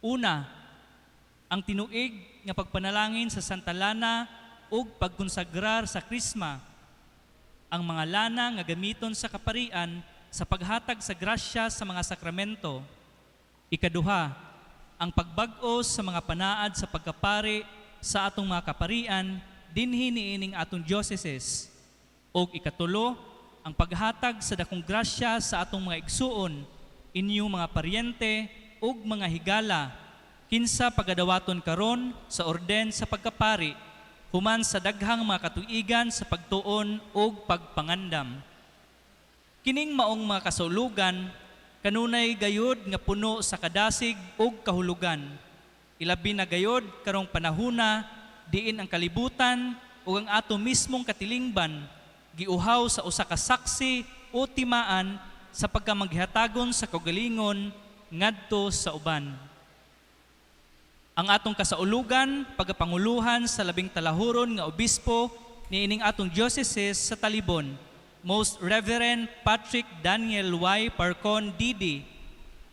Una, ang tinuig nga pagpanalangin sa Santa Lana ug pagkonsagrar sa Krisma, ang mga lana nga gamiton sa kaparian sa paghatag sa grasya sa mga sakramento. Ikaduha, ang pagbag-o sa mga panaad sa pagkapari sa atong mga kaparian dinhi niining atong dioceses. Og ikatulo, ang paghatag sa dakong grasya sa atong mga igsuon, inyong mga paryente ug mga higala, kinsa pagadawaton karon sa orden sa pagkapari, human sa daghang mga katuigan sa pagtuon ug pagpangandam. Kining maong mga kasaulugan kanunay gayud nga puno sa kadasig ug kahulugan. Ilabi na gayod karong panahuna diin ang kalibutan ug ang ato mismong katilingban giuhaw sa usa ka saksi o timaan sa pagkamaghatagon sa kaugalingon ngadto sa uban. Ang atong kasaulugan pagapanguluhan sa labing talahuron nga obispo niining atong diocese sa Talibon, Most Reverend Patrick Daniel Y. Parcon D.D.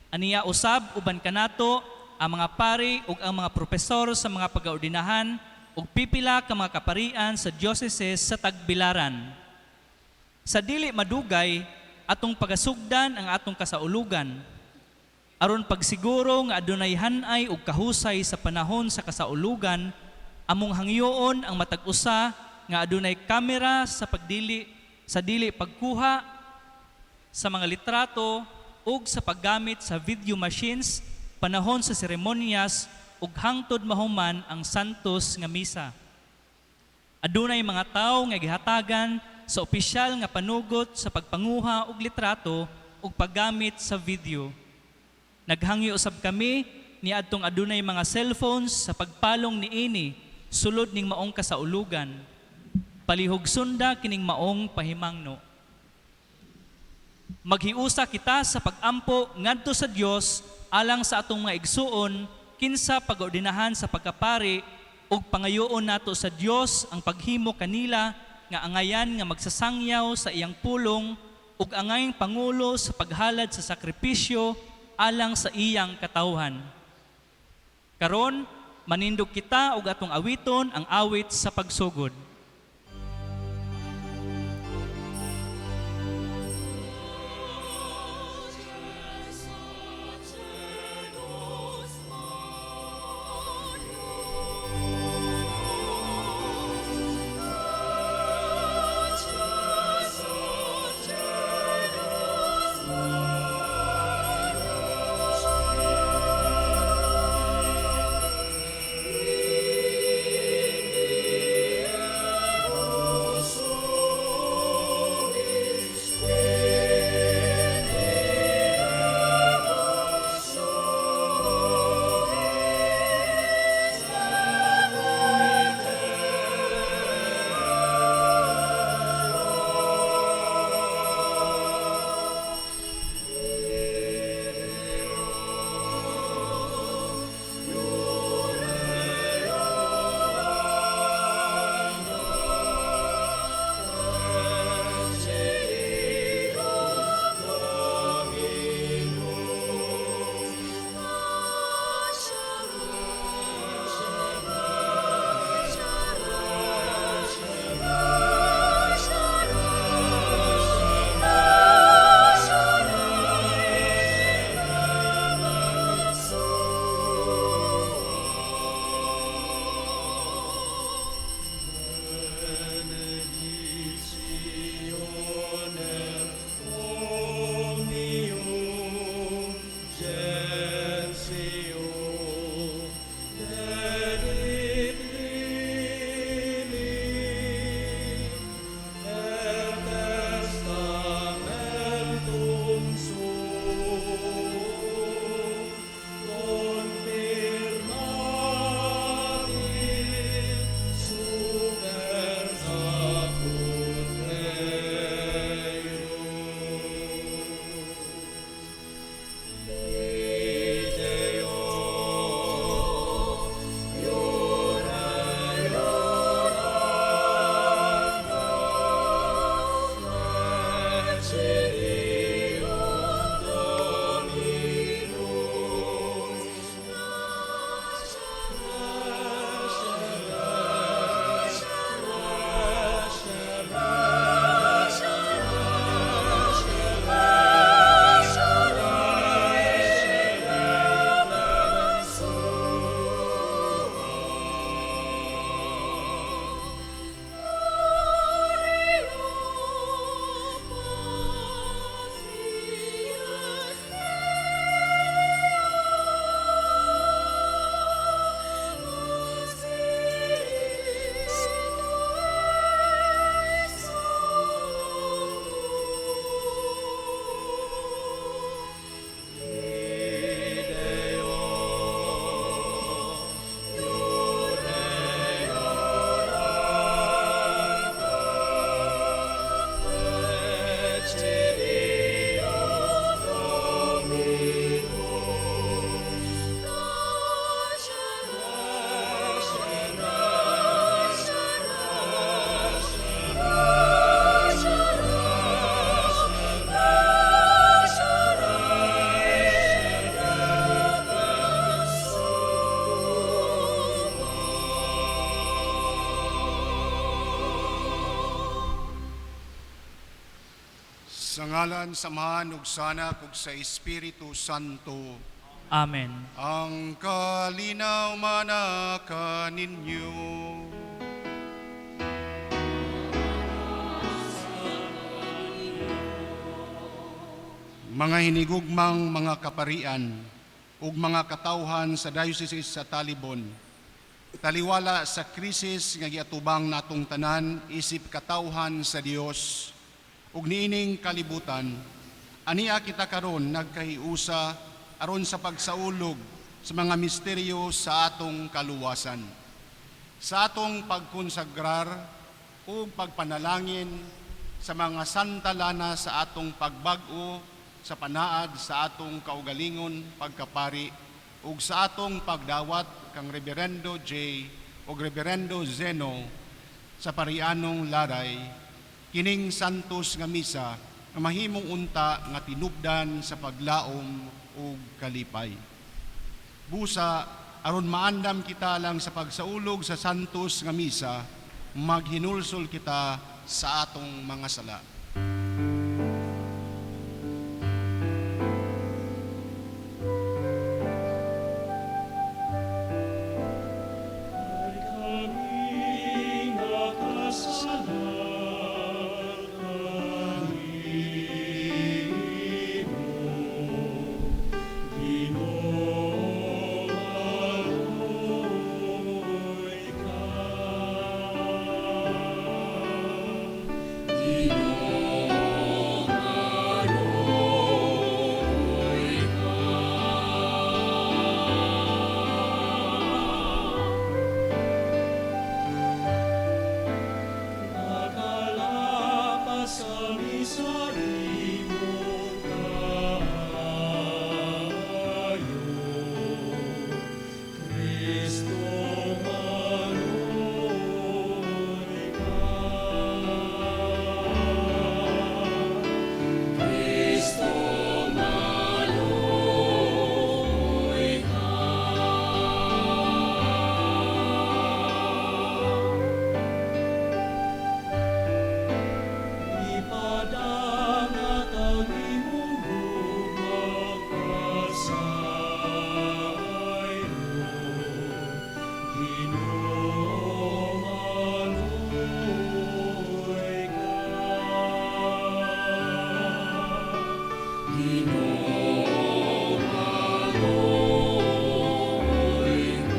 Aniya usab uban kanato ang mga pari ug ang mga propesor sa mga pagaordinahan ug pipila ka mga kaparian sa diocese sa Tagbilaran. Sa dili madugay, atong pagasugdan ang atong kasaulugan. Aron pagsiguro nga adunay hanay ug kahusay sa panahon sa kasaulugan, among hangyoon ang matag usa nga adunay kamera sa pagdili sa dili pagkuha sa mga litrato ug sa paggamit sa video machines panahon sa seremonyas ug hangtod mahuman ang santos nga misa. Adunay mga tawo nga gihatagan sa opisyal nga panugot sa pagpanguha og litrato ug paggamit sa video. Naghangyo usab kami ni adtong adunay mga cellphones sa pagpalong niini sulod ning maong kasaulugan. Palihog sunda kining maong pahimangno. Maghiusa kita sa pagampo ngadto sa Dios alang sa atong mga igsuon kinsa pagaordinahan sa pagkapari ug pangayoon nato sa Dios ang paghimo kanila nga angayan nga magsasangyaw sa iyang pulong ug angayang pangulo sa paghalad sa sakripisyo alang sa iyang katawhan. Karon, manindog kita ug atong awiton ang awit sa pagsugod. Sa ngalan sa Amahan ug sa Anak ug sa Espiritu Santo. Amen. Ang kalinaw manaka ninyo. Mga hinigugmang mga kaparian ug mga katawhan sa Diocese sa Talibon, taliwala sa krisis nga giatubang natong tanan isip katawhan sa Dios ug niining kalibutan, ania kita karon nagkahiusa aron sa pagsaulog sa mga misteryo sa atong kaluwasan. Sa atong pagkonsagrar ug pagpanalangin sa mga santa lana sa atong pagbag-o sa panaad sa atong kaugalingon pagkapari ug sa atong pagdawat kang Reverendo J ug Reverendo Zeno sa parianong Laray, kining santos nga misa nga mahimong unta nga tinubdan sa paglaom ug kalipay. Busa aron maandam kita lang sa pagsaulog sa santos nga misa, maghinulsol kita sa atong mga sala. Ay kami nakasala kanimo, Ginoo, maluoy ka. Ginoo, maluoy ka. Nakalapas kami sa imong kaayo. Kristo, maluoy ka. Kristo, maluoy ka. Ipadangat ang imong gugma pasaylo. Ginoo, maluoy ka. Ginoo, maluoy ka.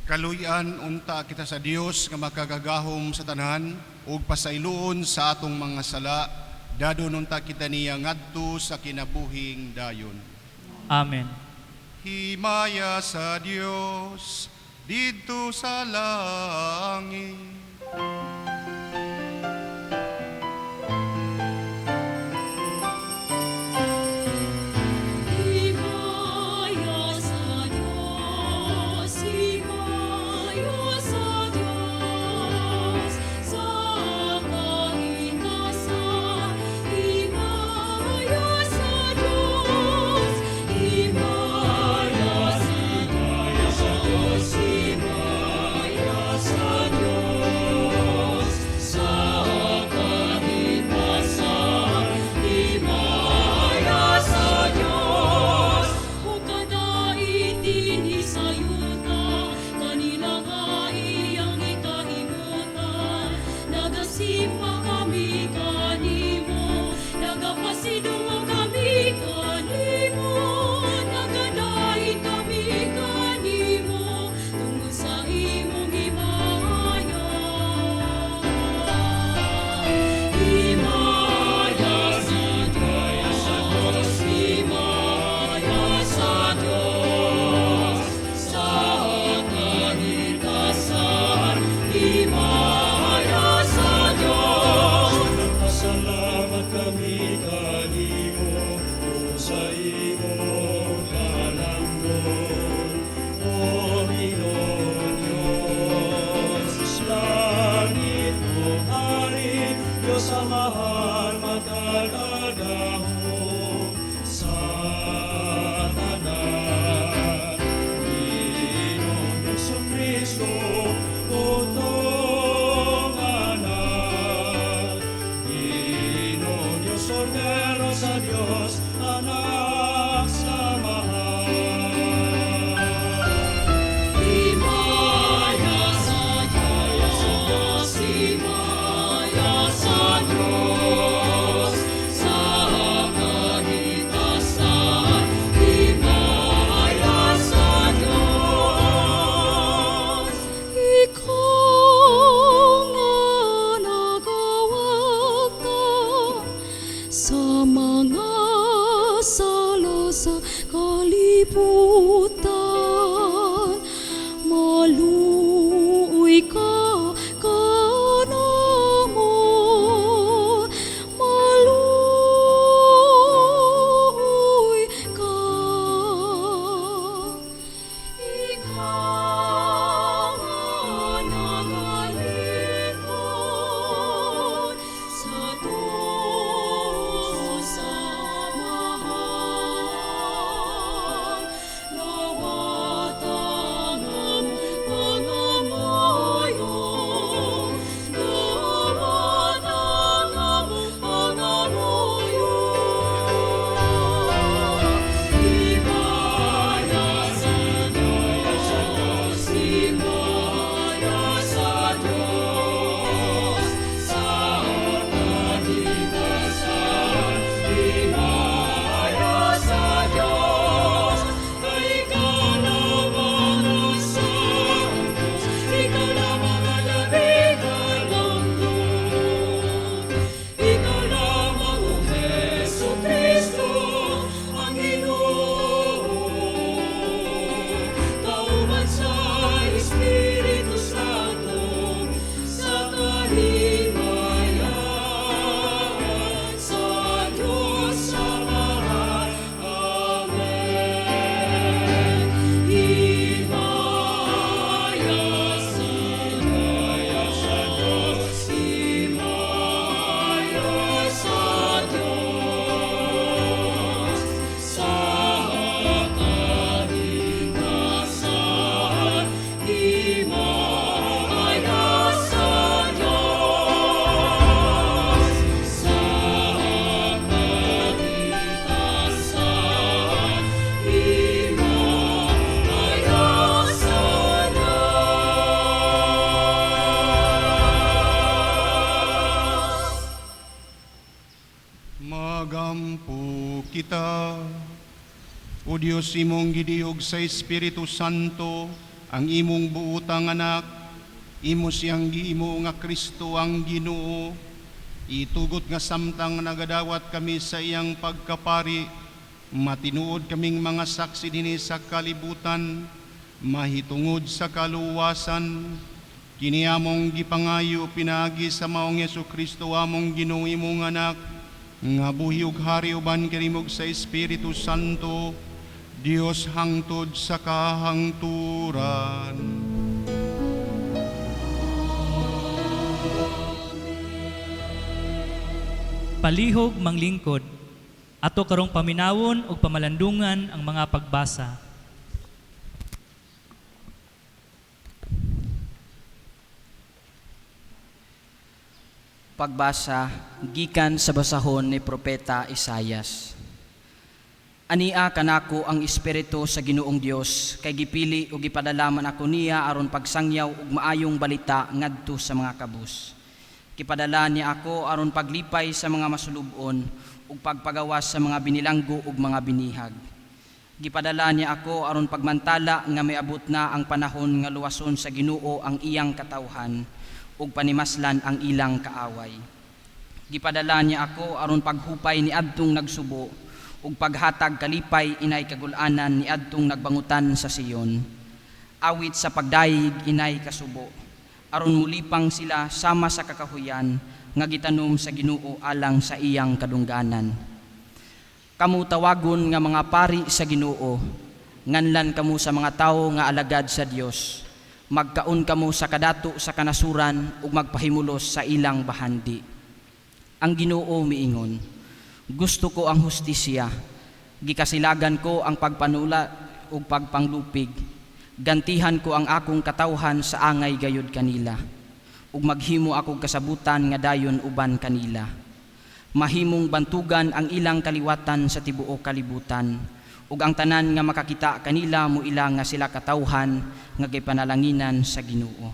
Kaluy-an unta kita sa Dios nga makagagahom sa tanan ug pasayloon sa atong mga sala, dadon unta kita niya ngadto sa kinabuhing dayon. Amen. Himaya sa Dios didto sa langit. Himaya sa Diyos, himaya sa Diyos, sa kaitasan. Himaya sa Diyos, himaya sa Diyos, himaya sa Diyos, sa kaitasan. Himaya sa Diyos. O kadait dinhi sa yuta, kanila nga iyang gikahimutan. Nagasimba kami kanimo, nagapasidungog kami kanimo, nagadait kami kanimo, tungod sa imong himaya. Himaya sa Diyos, himaya sa Diyos, sa kaitasan. Himaya sa Diyos. Nagpasalamat kami kanimo sa imong kalangon. O Ginoong Diyos, langit ug hari, Diyos Amahan makagagahom sa tanan. Ginoong Jesu Kristo, sa Dios, Anak sa Amahan. Himaya sa Diyos, himaya sa Diyos, sa kahitasan, himaya sa Diyos. Ikaw nga nagawata sa mga sala sa kalibutan, maluoy ka kanamo, maluoy ka. Ikaw nga nagalingkod sa tuo sa Amahan, dawata ang among pangamuyo, dawata ang among pangamuyo. Himaya sa Diyos, himaya sa Diyos, sa kahitasan, himaya sa Diyos. Kay ikaw lamang ang Santos, ikaw lamang ang labing halangdon. Ikaw lamang, O Hesu Kristo, ang Ginoo. Kauban sa Espiritu Santo, sa kahimayan, sa Diyos Amahan. Amen. Himaya sa Diyos, himaya sa Diyos, sa kahitasan, himaya sa Diyos, sa kahitasan, himaya sa Diyos. Magampo kita. O Dios, imong gidihog sa Espiritu Santo ang imong buutang anak, imo siyang giimo nga Kristo ang Ginoo. Itugot nga samtang nagadawat kami sa iyang pagkapari, matinuod kaming mga saksi dinhi sa kalibutan, mahitungod sa kaluwasan. Kini among gipangayo pinaagi sa maong Hesus Kristo among Ginoo, imong anak, nga buhi ug hari uban kanimo sa Espiritu Santo, Dios hangtod sa kahangturan. Palihog manglingkod. Ato karong paminawon ug pamalandungan ang mga pagbasa. Pagbasa gikan sa basahon ni Propeta Isayas. Ania kanako ang espiritu sa Ginoong Dios, kay gipili ug gipadala man ako niya aron pagsangyaw ug maayong balita ngadto sa mga kabus. Gipadala niya ako aron paglipay sa mga masulub-on ug pagpagawas sa mga binilanggo ug mga binihag. Gipadala niya ako aron pagmantala nga miabot na ang panahon nga luwason sa Ginoo ang iyang katawhan ug panimaslan ang ilang kaaway. Gipadala niya ako aron paghupay ni adtong nagsubo ug paghatag kalipay inay kagul-anan ni adtong nagbangutan sa Sion. Awit sa pagdayeg inay kasubo, aron mulipang sila sama sa kakahuyan nga gitanom sa Ginoo alang sa iyang kadungganan. Kamu tawagon nga mga pari sa Ginoo, nganlan kamo sa mga tawo nga alagad sa Dios. Magkaon kamo sa kadato sa kanasuran ug magpahimulos sa ilang bahandi. Ang Ginoo miingon, gusto ko ang hustisya, gikasilagan ko ang pagpanula ug pagpanglupig. Gantihan ko ang akong katawhan sa angay gayud kanila, ug maghimo akong kasabutan nga dayon uban kanila. Mahimong bantugan ang ilang kaliwatan sa tibuok kalibutan, ug ang tanan nga makakita kanila muila nga sila katawhan nga gipanalanginan sa Ginoo.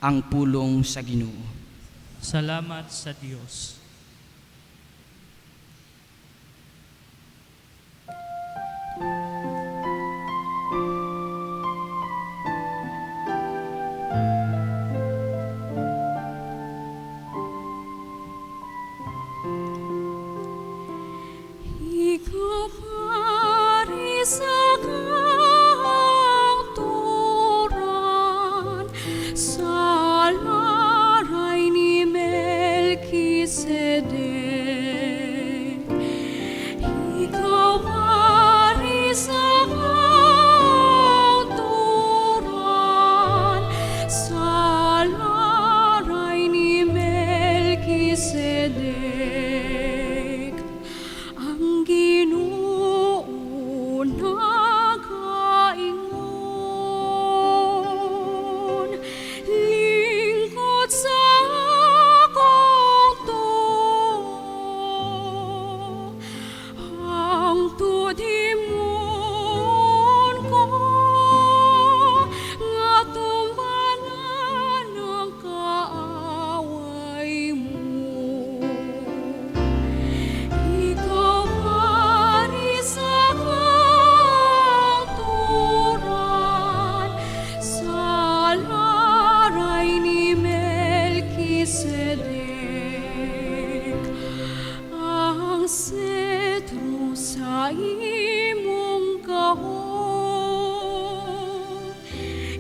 Ang pulong sa Ginoo. Salamat sa Dios. Ikaw pari sa kahangturan, sa laray ni Melchizedek. Ikaw pari sa kahangturan, sa laray ni Melchizedek. Ang Ginoo nagaingon, lingkod sa akong tuo, hangtod himuon ko nga tumbanan ang kaaway mo. Ikaw pari sa kahangturan, sa laray ni Melchizedek. Ang setro sa imong gahom,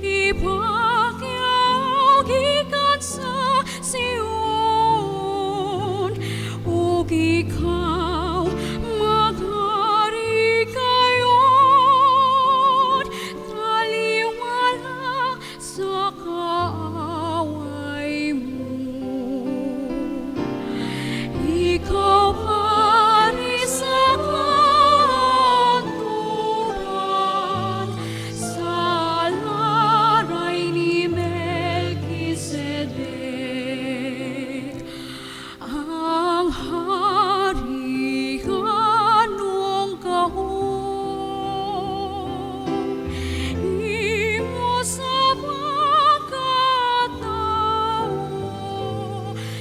ipakyaw gikan sa Sion, ug ikaw maghari kayon, taliwala sa kaaway mo. Ikaw pari sa kahangturan, sa laray ni Melchizedek. Ang hari anong gahom, imo sa pagkatao,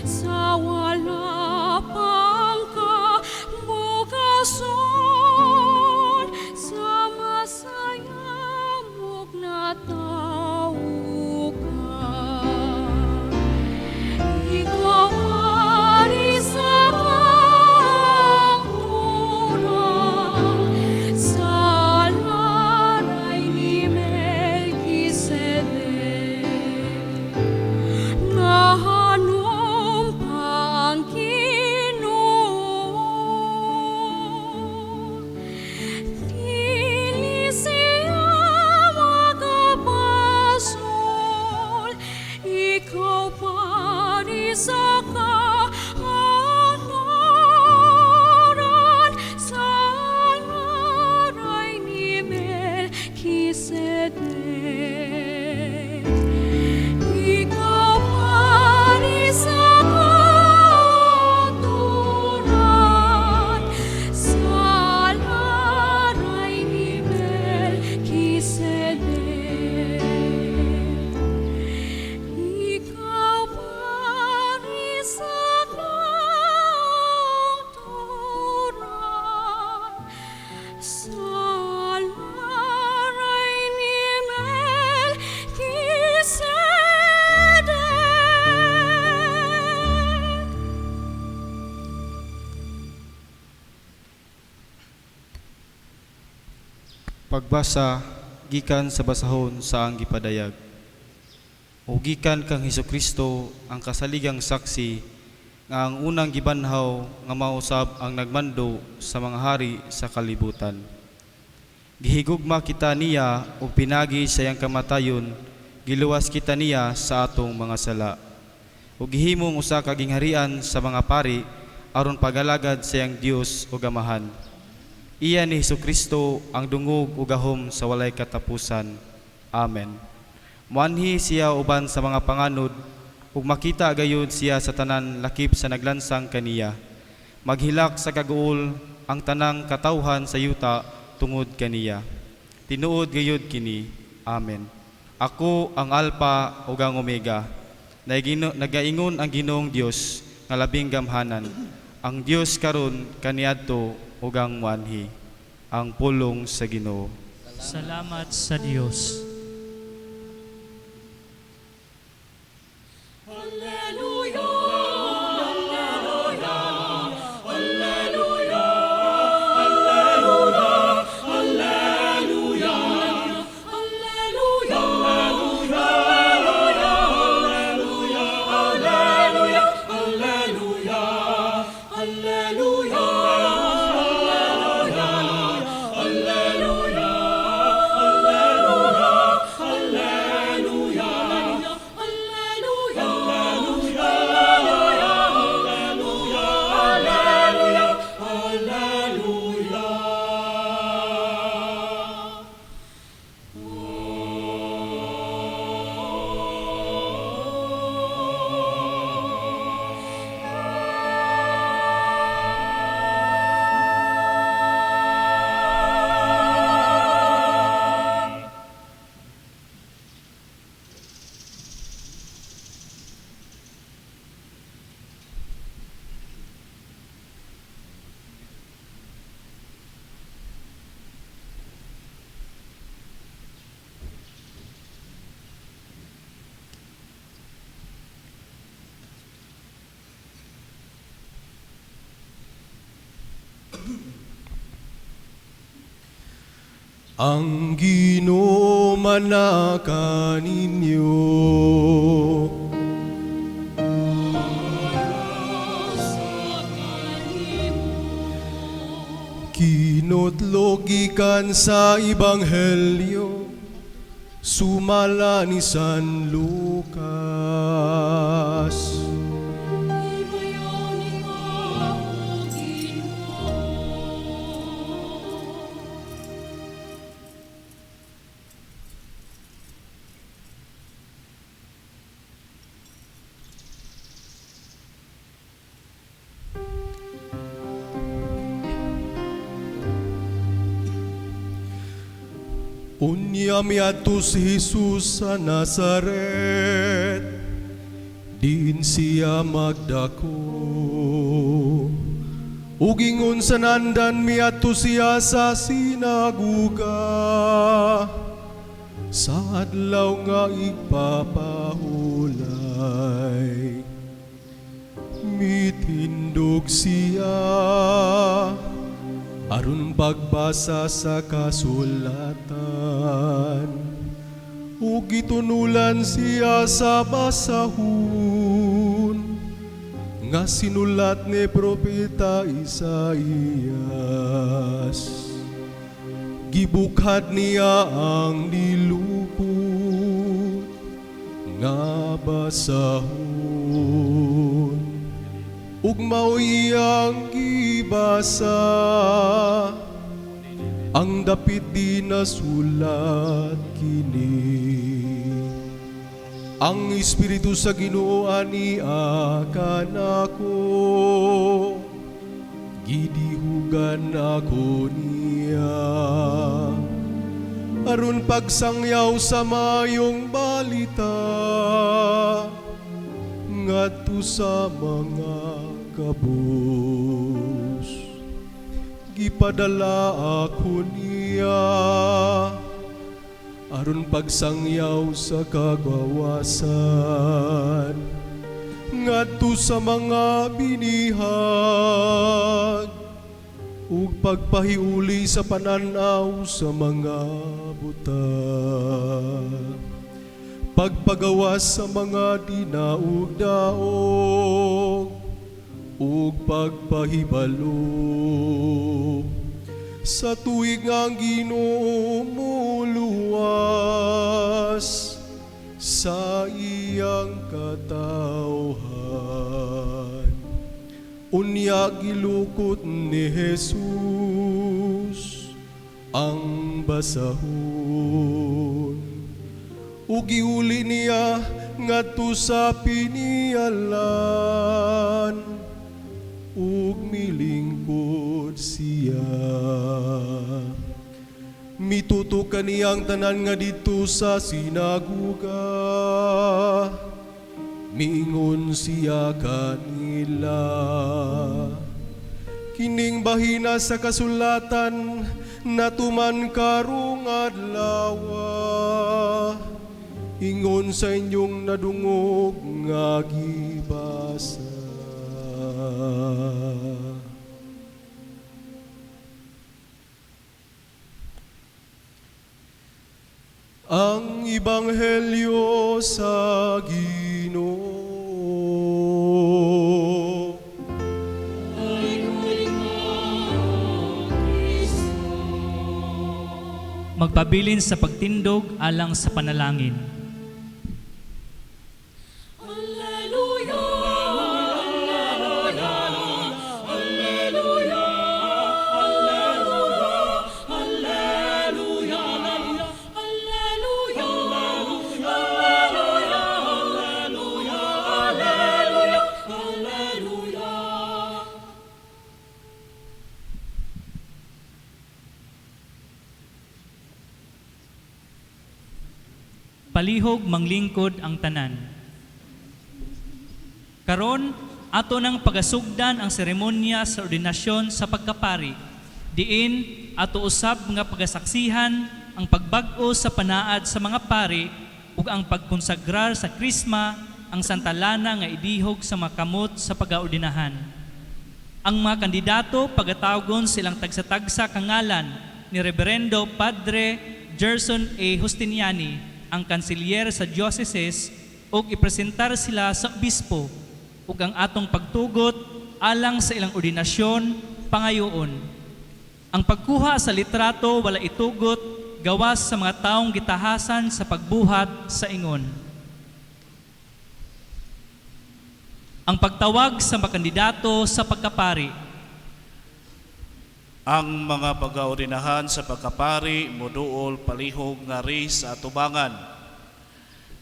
sa wala pang kabukason, sa masayamok na tao ka. Ikaw pari sa kahangturan, sa laray ni Melchizedek. Nahanumpa ang Ginoo, dili siya makapasol. Ikaw pari sa kahangturan, sa laray ni Melchizedek. Ikaw pari sa kahangturan, sa laray ni Melchizedek. Ikaw pari sa kahangturan, sa laray ni Melchizedek. Pagbasa gikan sa basahon sa ang gipadayag. O gikan kang Hesukristo ang kasaligang saksi nga ang unang gibanhaw nga mausab ang nagmando sa mga hari sa kalibutan. Gihigugma kita niya ug pinagi sa iyang kamatayon, giluwas kita niya sa atong mga sala. Ug gihimong usa ka gingharian sa mga pari aron pagalagad sa iyang Dios ug Amahan. Iya ni Hesukristo ang dungog ug gahom sa walay katapusan. Amen. Muanhi siya uban sa mga panganod Ug makita gayud siya sa tanan lakip sa naglansang kaniya. Maghilak sa kaguol ang tanang katawhan sa yuta tungod kaniya. Tinuod gayud kini. Amen. Ako ang Alpha ug ang Omega. Nagaingon ang Ginoong Dios nga labing gamhanan. Ang Dios karon kaniadto ug ang muanhi. Ang pulong sa Ginoo. Salamat sa Dios. Alleluia, alleluia, alleluia, alleluia, alleluia, alleluia, alleluia, alleluia, alleluia, alleluia, alleluia, alleluia, alleluia, alleluia, alleluia, alleluia. Ang Ginoo manaka ninyo. Kinotlo gikan sa Ebanghelyo sumala ni San Lucas. Himayon ikaw, O Ginoo. Unya miadto si Jesus sa Nazaret, diin siya magdako. Ug ingon sa nandan miadto siya sa sinaguga, sa adlaw nga igpapahulay. Mitindog siya aron pagbasa sa kasulatan, ug gitunulan siya sa basahon nga sinulat ni Propeta Isaías. Gibukhad niya ang nilukot nga basahon, ug mao iyang gibasa ang dapit di nasulat kini. Ang Espiritu sa Ginoo ani kanako, gidihugan ako niya aron pagsangyaw sa mayong balita ngadto sa mga kabus. Gipadala ako niya aron pagsangyaw sa kagawasan ngadto sa mga binihag, ug pagpahiuli sa panan-aw sa mga buta, pagpagawas sa mga dinaog-daog, ug pagpahibalo sa tuig nga ang Ginoo moluwas sa iyang katawhan. Unya gilukot ni Jesus ang basahon, ug giuli niya ngadto sa pinialan ug milingkod siya. Mituto kaniyang tanan nga didto sa sinaguga. Miingon siya kanila, kining bahina sa kasulatan natuman karong adlawa. Ingon sa inyong nadungog nga gibasa. Ang Ebanghelyo sa Ginoo. Magpabilin sa pagtindog alang sa panalangin. Alleluia, alleluia, alleluia, alleluia, alleluia, alleluia, alleluia, alleluia, alleluia, alleluia. Palihog manglingkod ang tanan. Karon, ato nang pagasugdan ang seremonya sa ordinasyon sa pagkapari. Diin, ato usab nga pagasaksihan ang pagbag-o sa panaad sa mga pari ug ang pagkonsagrar sa krisma ang Santa Lana nga idihog sa makamot sa pagaordinahan. Ang mga kandidato pagatawgon silang tagsa-tagsa kangalan ni Reverendo Padre Gerson A. Justiniani, ang kansilyer sa diocese, ug ipresentar sila sa obispo ug ang atong pagtugot alang sa ilang ordinasyon pangayoon. Ang pagkuha sa litrato wala itugot gawas sa mga taong gitahasan sa pagbuhat sa ingon. Ang pagtawag sa mga kandidato sa pagkapari. Ang mga pagaordinahan sa pagkapari moduol palihog ngari sa atubangan.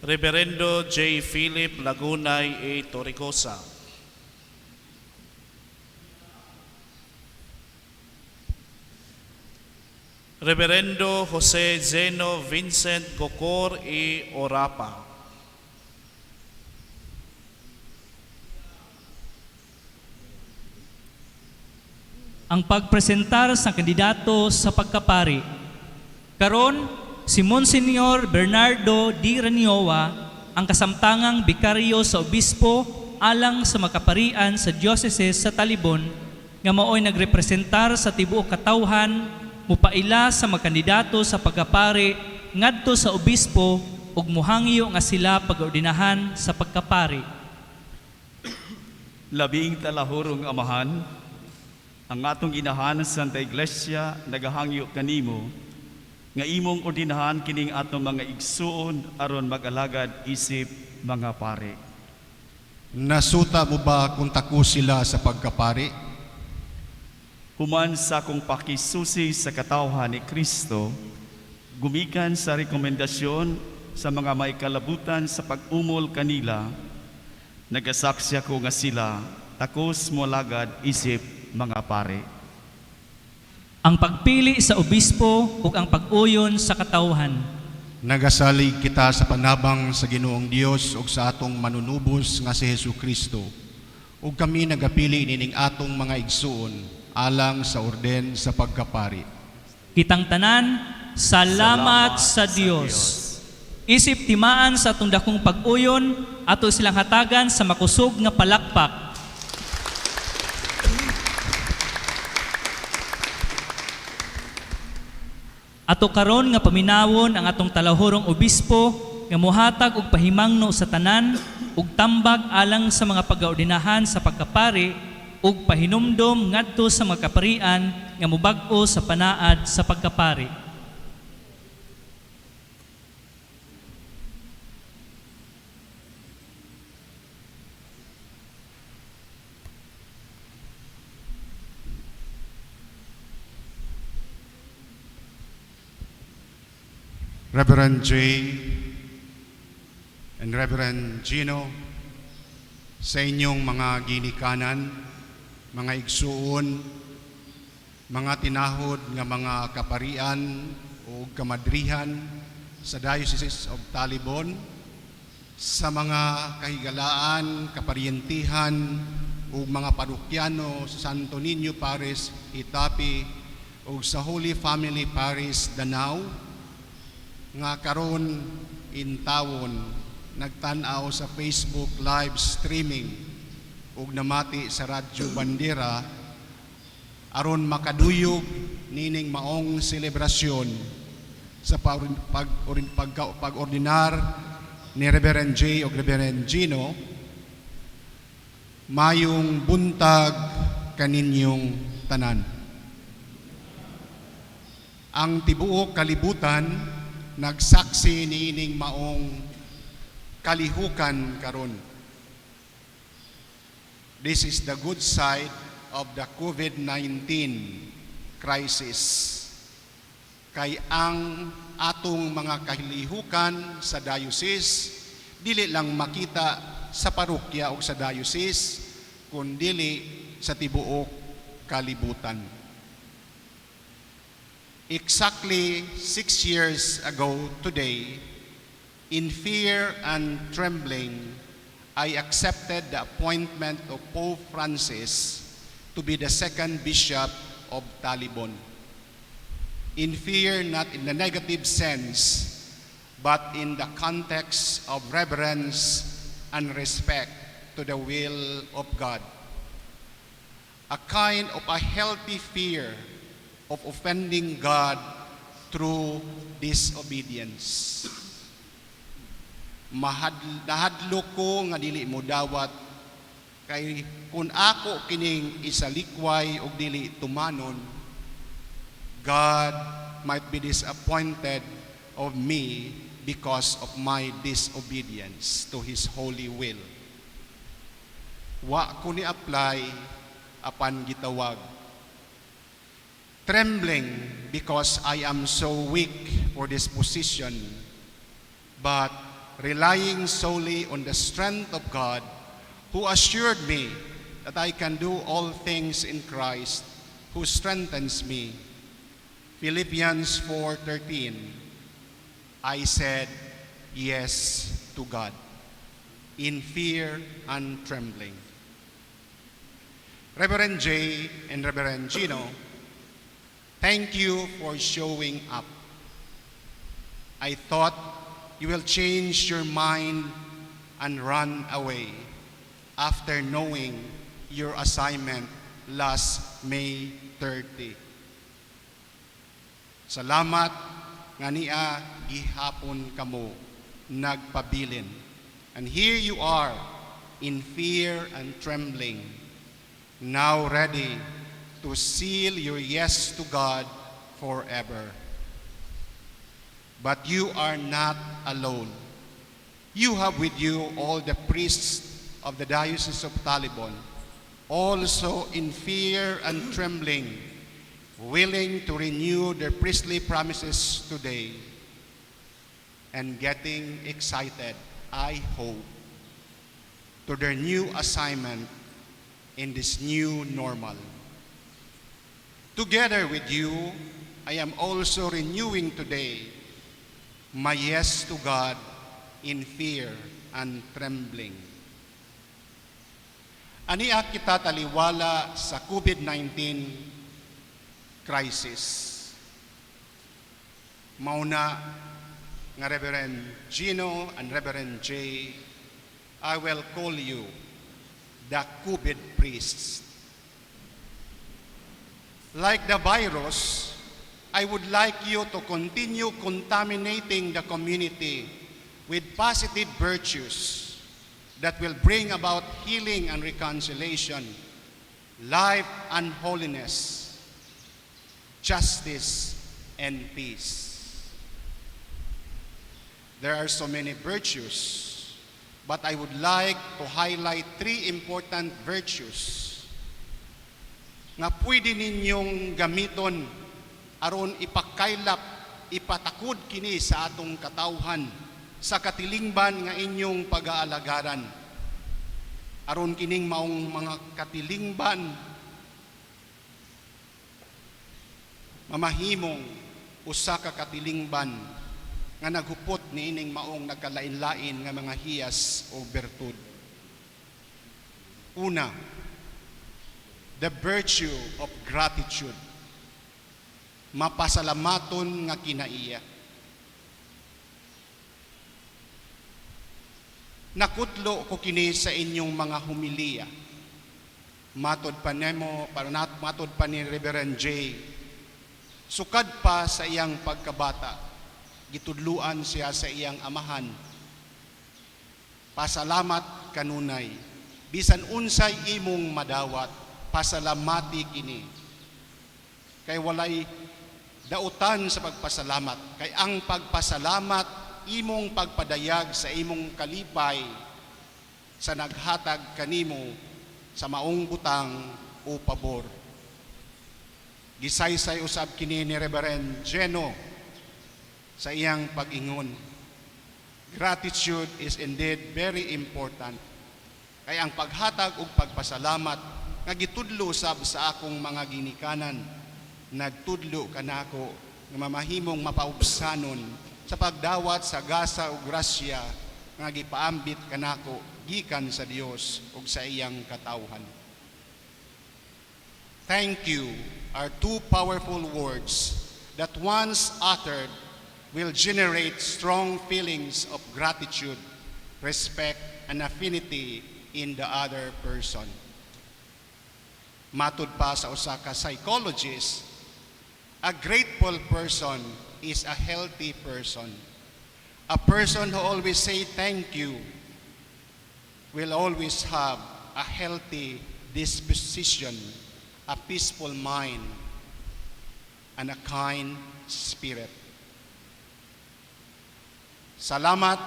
Reverendo J. Philip Lagunay A. Torricosa. Reverendo Jose Zeno Vincent Gocor E. Orapa. Ang pagpresentar sa kandidato sa pagkapari. Karon, si Monsignor Bernardo D. Ranioa, ang kasamtangang bikaryo sa obispo alang sa makaparian sa diocese sa Talibon, nga maoy nagrepresentar sa tibuok katawhan, mupaila sa mga kandidato sa pagkapari ngadto sa obispo ug muhangyo nga sila pag-ordinahan sa pagkapari. Labing talahurong amahan, ang atong inahan sa Santa Iglesia nagahangyo kanimo nga imong ordinahan kining atong mga igsuon aron mag-alagad isip mga pare. Nasuta mo ba kung tako sila sa pagkapari? Human sa akong pakisusi sa katawhan ni Kristo, gumikan sa rekomendasyon sa mga may kalabutan sa pag-umol kanila, nagasaksi ako nga sila takos moalagad isip mga pare. Ang pagpili sa obispo ug ang pag-uyon sa katawhan. Nagasalig kita sa panabang sa Ginoong Dios ug sa atong manunubos nga si Hesus Kristo. Ug kami nagapili nining atong mga igsuon alang sa orden sa pagkapari. Kitang tanan, salamat sa Dios. Isip timaan sa atong dakong pag-uyon, ato silang hatagan sa makusog nga palakpak. Ato karon nga paminawon ang atong talahurong obispo nga mohatag og pahimangno sa tanan ug tambag alang sa mga pagaordinahan sa pagkapari ug pahinumdom ngadto sa mga kaparian nga mobag-o sa panaad sa pagkapari. Reverend Jay and And Reverend Gino, sa inyong mga ginikanan, mga igsuon, mga tinahod nga mga kaparian o kamadrihan sa Diocese of Talibon, sa mga kahigalaan, kaparyentihan ug mga parokyano sa Santo Niño Parish, Itapi, ug sa Holy Family Parish, Danao, nga karon intawon nagtan-aw sa Facebook live streaming ug namati sa Radyo Bandera aron makaduyog nining maong selebrasyon sa pag-ordinar ni Reverend J. o Reverend Gino. Mayong buntag kaninyong tanan. Ang tibuok kalibutan nagsaksi niining maong kalihukan karon. This is the good side of the COVID-19 crisis. Kay ang atong mga kalihukan sa diocese dili lang makita sa parokya o sa diocese, kundili sa tibuok kalibutan. Exactly 6 years ago today, in fear and trembling, I accepted the appointment of Pope Francis to be the second bishop of Talibon. In fear, not in the negative sense, but in the context of reverence and respect to the will of God. A kind of a healthy fear of offending God through disobedience. Nahadlok ko nga dili mo dawat kay kung ako kining isalikway og dili tumanon, God might be disappointed of me because of my disobedience to His holy will. Wa ko ni apply apan gitawag. Trembling because I am so weak for this position, but relying solely on the strength of God, who assured me that I can do all things in Christ who strengthens me. Philippians 4:13. I said yes to God in fear and trembling. Reverend Jay and Reverend Gino, thank you for showing up. I thought you will change your mind and run away after knowing your assignment last May 30. Salamat nga nia gihapon kamo nagpabilin. And here you are in fear and trembling, now ready to seal your yes to God forever. But you are not alone. You have with you all the priests of the Diocese of Talibon, also in fear and trembling, willing to renew their priestly promises today and getting excited, I hope, to their new assignment in this new normal. Together with you, I am also renewing today my yes to God in fear and trembling. Ania kita taliwala sa COVID-19 crisis. Mauna nga Reverend Gino and Reverend Jay, I will call you the COVID priests. Like the virus, I would like you to continue contaminating the community with positive virtues that will bring about healing and reconciliation, life and holiness, justice and peace. There are so many virtues, but I would like to highlight three important virtues nga pwede ninyong gamiton aron ipakaylap, ipatakod kini sa atong katawhan. sa katilingban nga inyong pag-aalagaran. Aron kining maong mga katilingban mamahimong usa ka katilingban nga naghupot niining maong nagkalain-lain nga mga hiyas o bertud. Una, the virtue of gratitude. Mapasalamaton nga kinaiya. Nakutlo ko kini sa inyong mga humiliya. Matod pa nemo, matod pa ni Reverend J. Sukad pa sa iyang pagkabata, gitudluan siya sa iyang amahan. Pasalamat kanunay, bisan unsay imong madawat, pasalamati kini. Kay walay dautan sa pagpasalamat, kay ang pagpasalamat imong pagpadayag sa imong kalipay sa naghatag kanimo sa maong butang o pabor. Gisaysay usab kini ni Reverend Geno sa iyang pag-ingon. Gratitude is indeed very important. Kay ang paghatag ug pagpasalamat nga gitudlo usab sa akong mga ginikanan, nagtudlo kanako nga mamahimong mapaubsanon sa pagdawat sa gasa ug grasya nga gipaambit kanako gikan sa Dios ug sa iyang katawhan. Thank you are two powerful words that once uttered will generate strong feelings of gratitude, respect, and affinity in the other person. Matud pa sa usa ka psychologist, a grateful person is a healthy person. A person who always say thank you will always have a healthy disposition, a peaceful mind, and a kind spirit. Salamat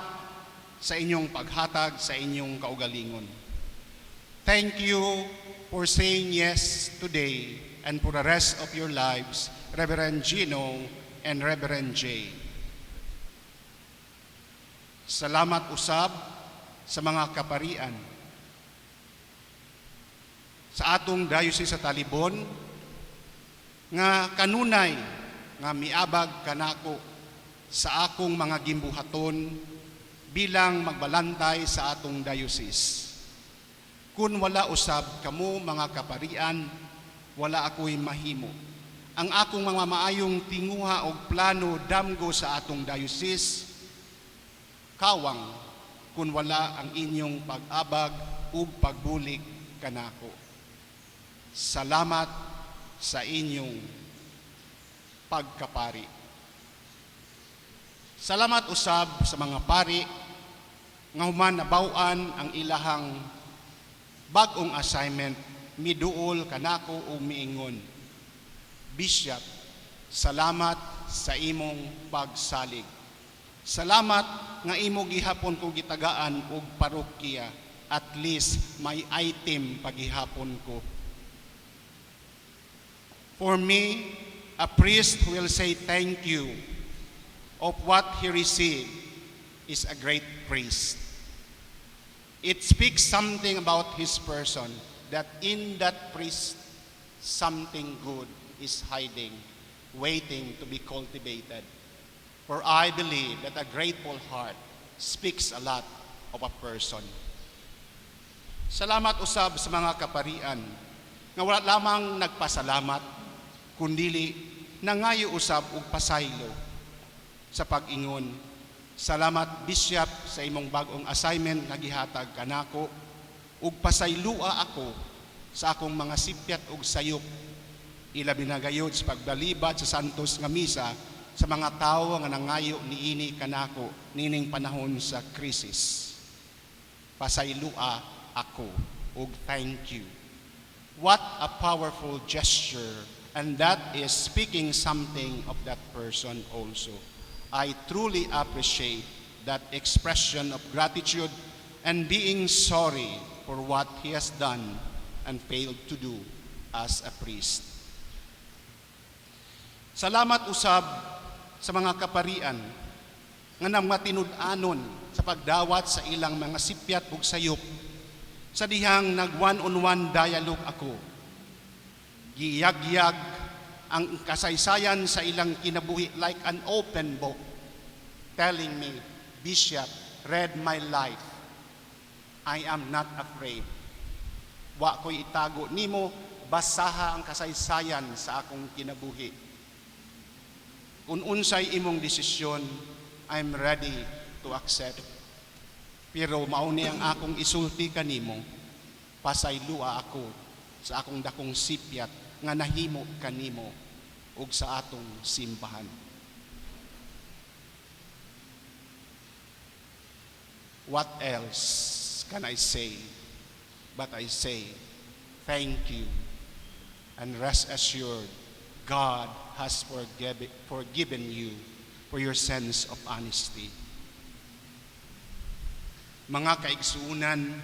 sa inyong paghatag sa inyong kaugalingon. Thank you for saying yes today and for the rest of your lives, Reverend Gino and Reverend Jay. Salamat usab sa mga kaparian. Sa atong Diocese sa Talibon, nga kanunay nga miabag kanako sa akong mga gimbuhaton bilang magbalantay sa atong diocese. Kung wala usab kamo mga kaparian, wala ako'y mahimo. Ang akong mga maayong tinguha og plano damgo sa atong diocese, kawang kung wala ang inyong pag-abag ug pagbulig kanako. Salamat sa inyong pagkapari. Salamat usab sa mga pari nga human nabaw-an ang ilahang bag-ong assignment, miduol kanako ug miingon. Bishop, salamat sa imong pagsalig. Salamat nga imo gihapon ko gitagaan og parokya. At least may item pagihapon ko. For me, a priest who will say thank you of what he received is a great priest. It speaks something about his person, that in that priest, something good is hiding, waiting to be cultivated. For I believe that a grateful heart speaks a lot of a person. Salamat usab sa mga kaparian nga wala lamang nagpasalamat, kundili nangayo usab og pasaylo sa pag-ingon. Salamat, Bishop, sa imong bag-ong assignment nga gihatag kanako ug pasaylua ako sa akong mga sipyat ug sayop, ilabi na gayud sa pagbalibad sa Santos nga Misa sa mga tawo nga nangayo niini kanako nining panahon sa krisis. Pasaylua ako ug thank you. What a powerful gesture, and that is speaking something of that person also. I truly appreciate that expression of gratitude and being sorry for what he has done and failed to do as a priest. Salamat usab sa mga kaparian nga nagmatinud-anon sa pagdawat sa ilang mga sipyat ug sayop sa dihang nag one-on-one dialogue ako. Giyagyag ang kasaysayan sa ilang kinabuhi like an open book, telling me, "Bishop, read my life. I am not afraid. Wa ko'y itago nimo, basaha ang kasaysayan sa akong kinabuhi. Kung unsay imong desisyon, I'm ready to accept. Pero mao ni ang akong isulti kanimo, pasaylua ako sa akong dakong sipyat nga nahimo kanimo ug sa atong simbahan." What else can I say? But I say, thank you. And rest assured, God has forgiven you for your sense of honesty. Mga kaigsuunan,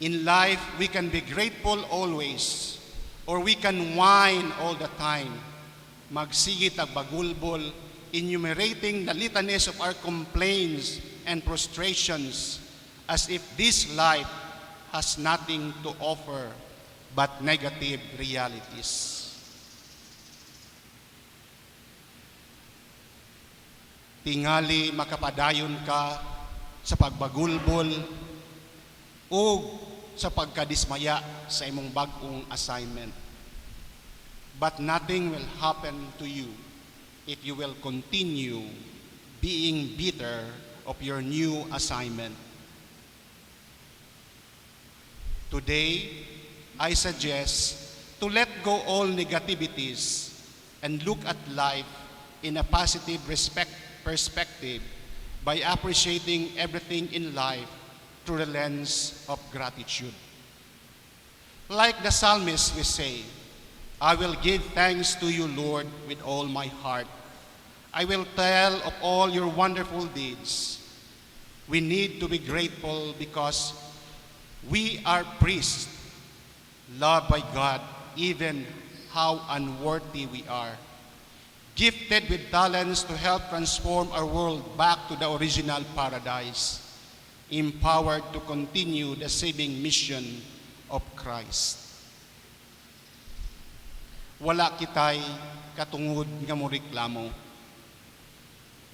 in life, we can be grateful always, or we can whine all the time. Magsige tag bagulbol, enumerating the litanies of our complaints and frustrations as if this life has nothing to offer but negative realities. Tingali makapadayon ka sa pagbagulbol o sa pagkadismaya sa imong bag-ong assignment. But nothing will happen to you if you will continue being bitter of your new assignment. Today, I suggest to let go all negativities and look at life in a positive perspective by appreciating everything in life through the lens of gratitude. Like the psalmist, we say, "I will give thanks to you, Lord, with all my heart. I will tell of all your wonderful deeds." We need to be grateful because we are priests, loved by God, even how unworthy we are, gifted with talents to help transform our world back to the original paradise, empowered to continue the saving mission of Christ. Wala kitay katungod nga moreklamo,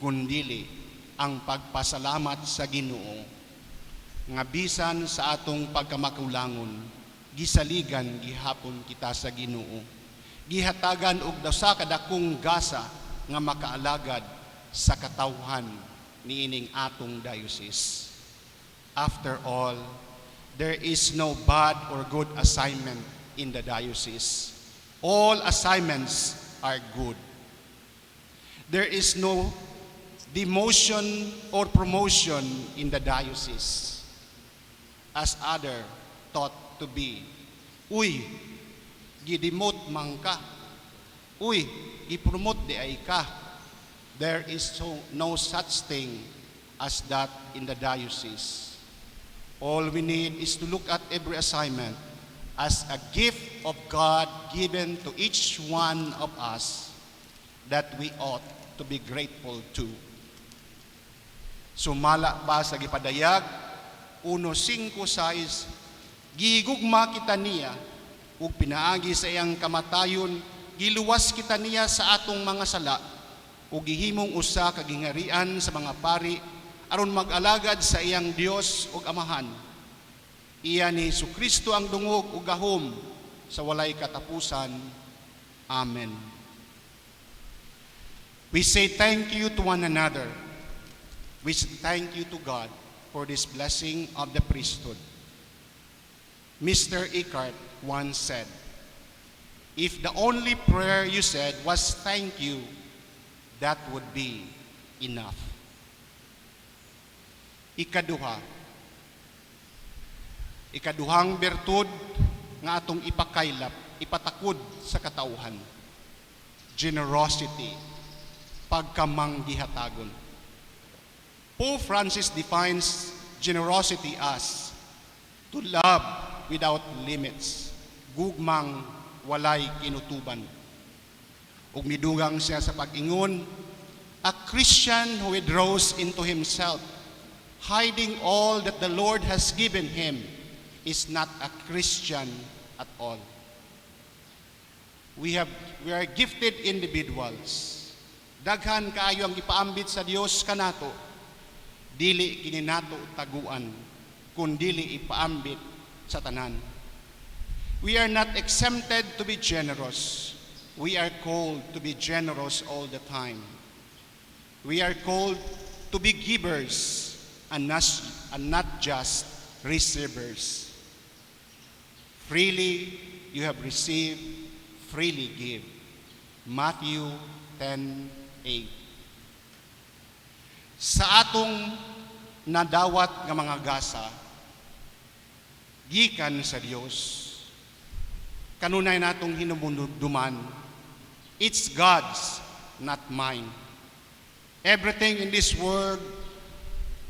kundili ang pagpasalamat sa Ginoo nga bisan sa atong pagkamakulangon, gisaligan gihapon kita sa Ginoo, gihatagan og usa ka dakong gasa nga makaalagad sa katawhan niining atong diocese. After all, there is no bad or good assignment in the diocese. All assignments are good. There is no demotion or promotion in the diocese, as other thought to be. "Uy, gidemote man ka. Uy, gipromote diay ka." There is no such thing as that in the diocese. All we need is to look at every assignment as a gift of God given to each one of us that we ought to be grateful to. Sumala pa sa gipadayag 1:5-6, gigugma kita niya ug pinaagi sa iyang kamatayon giluwas kita niya sa atong mga sala ug gihimong usa ka gingharian sa mga pari aron mag-alagad sa iyang Dios ug Amahan. Iya ni Hesukristo ang dungog ug gahom sa walay katapusan. Amen. We say thank you to one another. We say thank you to God for this blessing of the priesthood. Mr. Eckhart once said, "If the only prayer you said was thank you, that would be enough." Ikaduha, ikaduhang bertud nga atong ipakaylap, ipatakod sa katawhan: generosity, pagkamanggihatagon. Pope Francis defines generosity as to love without limits, gugmang walay kinutuban. Ug midugang siya sa pag-ingon, A Christian who withdraws into himself, hiding all that the Lord has given him, is not a Christian at all. We are gifted individuals. Daghan kaayo ang ipaambit sa Dios kanato. Dili kini nato taguan, kun dili ipaambit sa tanan. We are not exempted to be generous. We are called to be generous all the time. We are called to be givers and not just receivers. "Freely you have received, freely give." Matthew 10:8. Sa atong nadawat nga mga gasa, gikan sa Dios, kanunay natong hinumduman, it's God's, not mine. Everything in this world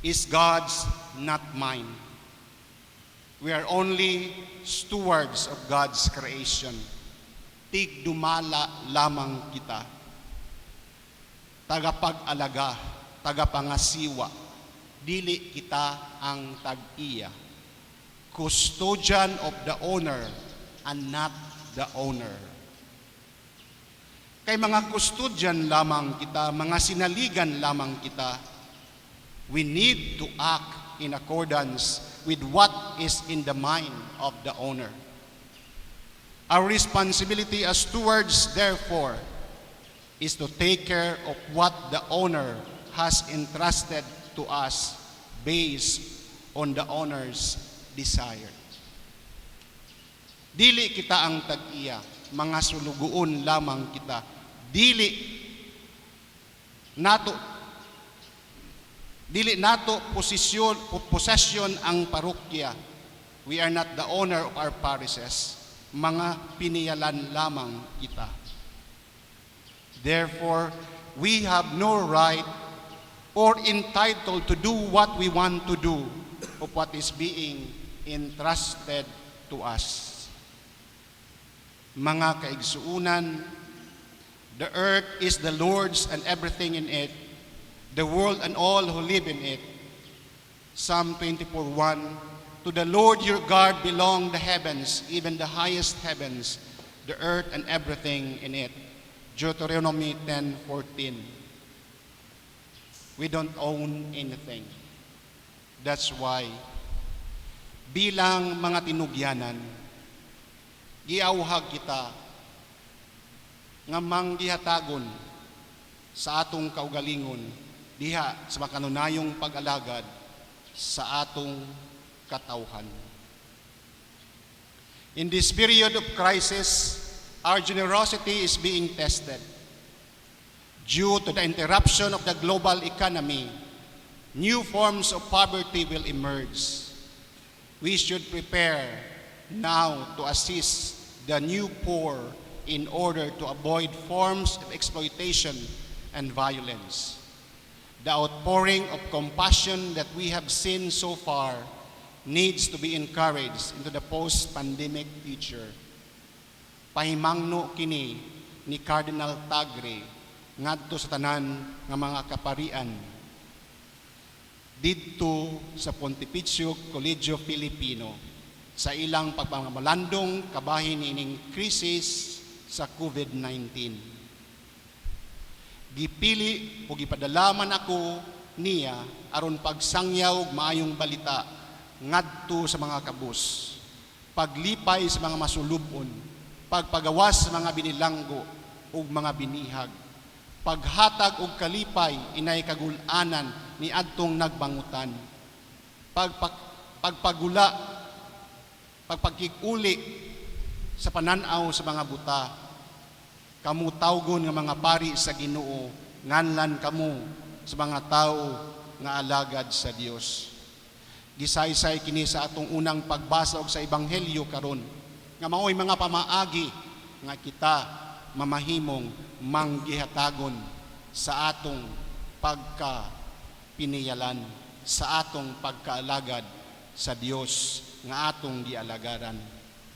is God's, not mine. We are only stewards of God's creation. Tigdumala lamang kita. Tagapag-alaga, tagapangasiwa, dili kita ang tag-iya. Custodian of the owner and not the owner. Kay mga custodian lamang kita, mga sinaligan lamang kita, we need to act in accordance with what is in the mind of the owner. Our responsibility as stewards, therefore, is to take care of what the owner has entrusted to us based on the owner's desire. Dili kita ang tag-iya, mga sulugoon lamang kita. Dili nato posisyon possession ang parokya. We are not the owner of our parishes. Mga piniyalan lamang kita. Therefore, we have no right or entitled to do what we want to do of what is being entrusted to us. Mga kaigsuunan, the earth is the Lord's and everything in it, the world and all who live in it. Psalm 24:1. To the Lord your God belong the heavens, even the highest heavens, the earth and everything in it. Deuteronomy 10:14. We don't own anything. That's why bilang mga tinugyanan, giawhag kita nga manggihatagon sa atong kaugalingon diha sa makanunayong pag-alagad sa atong katawhan. In this period of crisis, our generosity is being tested. Due to the interruption of the global economy, new forms of poverty will emerge. We should prepare now to assist the new poor in order to avoid forms of exploitation and violence. The outpouring of compassion that we have seen so far needs to be encouraged into the post-pandemic future. Pahimangno kini ni Cardinal Tagle ngadto sa tanan nga mga kaparian didto sa Pontificio Colegio Filipino sa ilang pagpamalandong kabahin niining krisis sa COVID-19. Gipili o gipadala man ako niya aron pagsangyaw og maayong balita ngadto sa mga kabus, paglipay sa mga masulubon, pagpagawas sa mga binilanggo ug mga binihag, paghatag og kalipay inay kagul-anan ni adtong nagbangutan, pagpagula, pagpakig-uli sa pananaw sa mga buta. Kamo tawgon nga mga pari sa Ginoo, nganlan kamo sa mga tawo nga alagad sa Dios. Gisaysay kini sa atong unang pagbasa og sa ebanghelyo karon nga maoy mga pamaagi nga kita mamahimong manggihatagon sa atong pagka piniyalan, sa atong pagkaalagad sa Dios nga atong gialagaran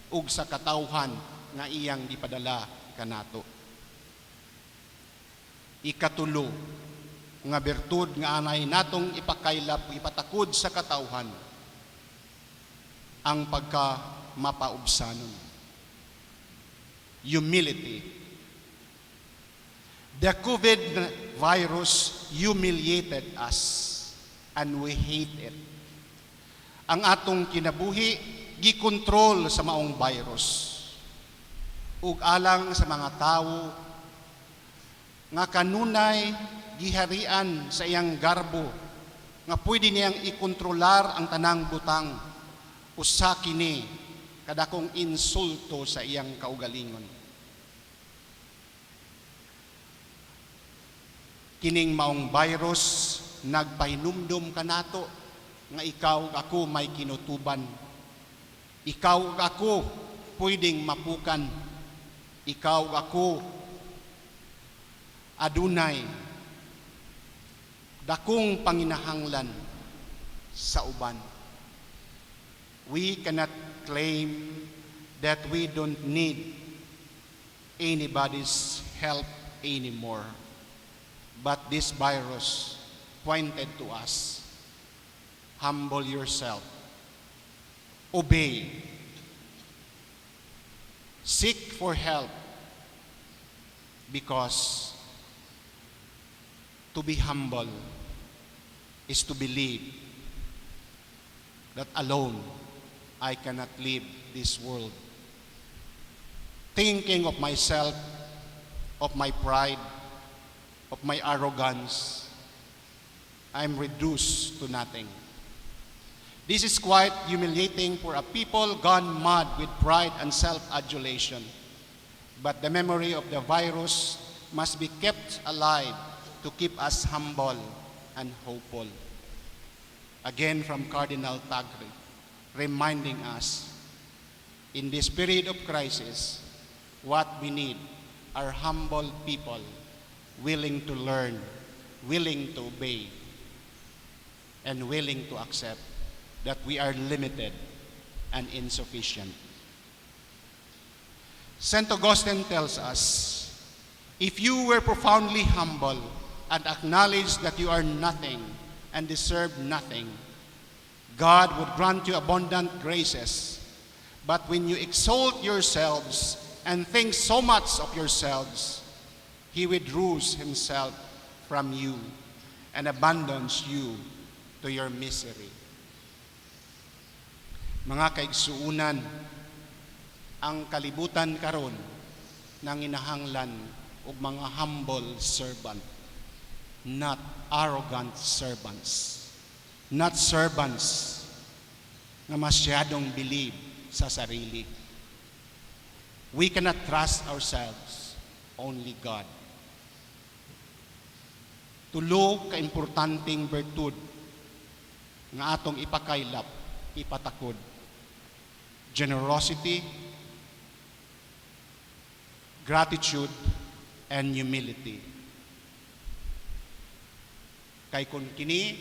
ug sa katawhan nga iyang gipadala kanato. Ikatulo, Nga bertud nga anay natong ipakaylap, ipatakod sa katawhan, ang pagka mapaubsanon. Humility. The COVID virus humiliated us and we hate it. Ang atong kinabuhi gikontrol sa maong virus. Ug alang sa mga tawo nga kanunay giharian sa iyang garbo nga pwede niyang ikontrolar ang tanang butang, usa kini kadakong insulto sa iyang kaugalingon. Kining maong virus nagpahinumdum kanato nga ikaw ug ako may kinutuban. Ikaw ug ako pwedeng mapukan. Ikaw ug ako adunay dakong panginahanglan sa uban. We cannot claim that we don't need anybody's help anymore. But this virus pointed to us, humble yourself, obey, seek for help, because to be humble is to believe that alone I cannot leave this world. Thinking of myself, of my pride, of my arrogance, I'm reduced to nothing. This is quite humiliating for a people gone mad with pride and self-adulation. But the memory of the virus must be kept alive to keep us humble and hopeful. Again from Cardinal Tagle, reminding us, in this period of crisis, what we need are humble people willing to learn, willing to obey, and willing to accept that we are limited and insufficient. St. Augustine tells us, if you were profoundly humble and acknowledge that you are nothing and deserve nothing, God would grant you abundant graces. But when you exalt yourselves and think so much of yourselves, He withdraws Himself from you and abandons you to your misery. Mga kaigsuunan, ang kalibutan karon nanginahanglan og mga humble servant, not arrogant servants, not servants nga masyadong believe sa sarili. We cannot trust ourselves, only God. Tulo ka importanteng bertud nga atong ipakaylap, ipatakod. Generosity, gratitude, and humility. Kay kung kini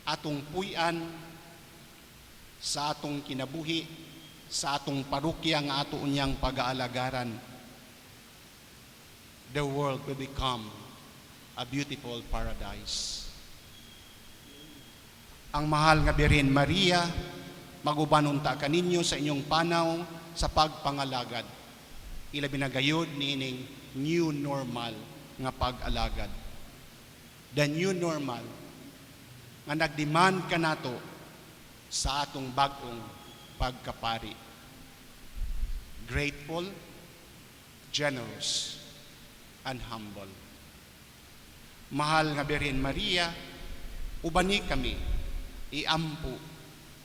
atong puy-an sa atong kinabuhi, sa atong parokya nga ato unyang pag-aalagaran, the world will become a beautiful paradise. Ang mahal nga Birhen Maria, maguban unta kaninyo sa inyong panaw sa pagpangalagad. Ilabi na gayud niining new normal nga pag-alagad. The new normal nga nagdemand kanato sa atong bag-ong pagkapari. Grateful, generous, and humble. Mahal nga Birhen Maria, ubani kami, iampo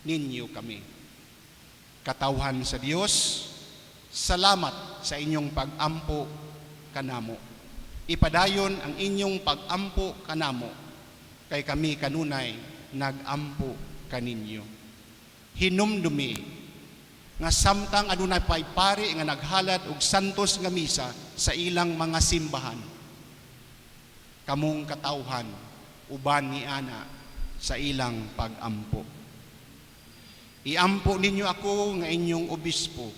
ninyo kami. Katawhan sa Dios, salamat sa inyong pag-ampo kanamo. Ipadayon ang inyong pag-ampo kanamo, kay kami kanunay nag-ampo kaninyo. Hinumdumi nga samtang adunay pay pari nga naghalad og santos nga misa sa ilang mga simbahan, kamong katawhan uban ni ana sa ilang pag-ampo. Iampo ninyo ako nga inyong obispo,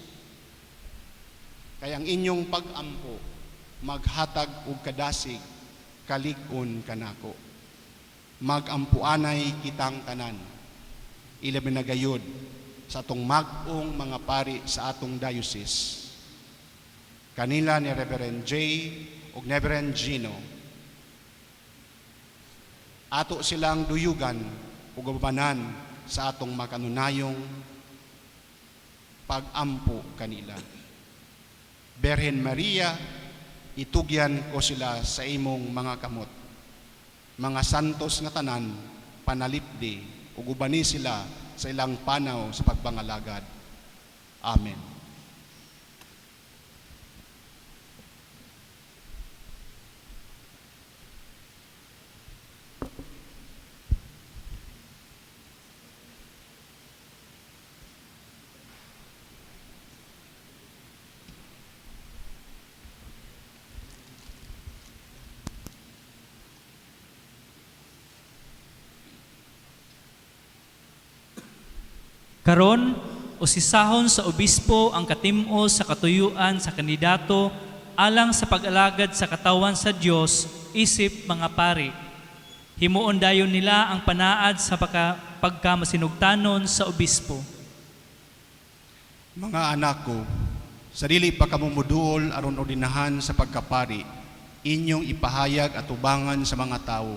kay ang inyong pag-ampo maghatag og kadasig kalig-on kanako. Magampuanay kitang tanan, ilabi na gayud sa atong mag-ong mga pari sa atong diocese. Kanila ni Reverend Jay ug Reverend Gino. Ato silang duyugan ug ubanan sa atong makanunayong pag-ampo kanila. Birhen Maria, itugyan ko sila sa imong mga kamot. Mga santos nga tanan, panalipdi ug ubani sila sa ilang panaw sa pagpangalagad. Amen. Karon, usisahon sa obispo ang katim-o sa katuyuan sa kandidato alang sa pag-alagad sa katawan sa Dios isip mga pari. Himuon dayon nila ang panaad sa pagkamasinugtanon sa obispo. Mga anak ko, sa dili pa kamo moduol aron ordinahan sa pagkapari, inyong ipahayag at ubangan sa mga tawo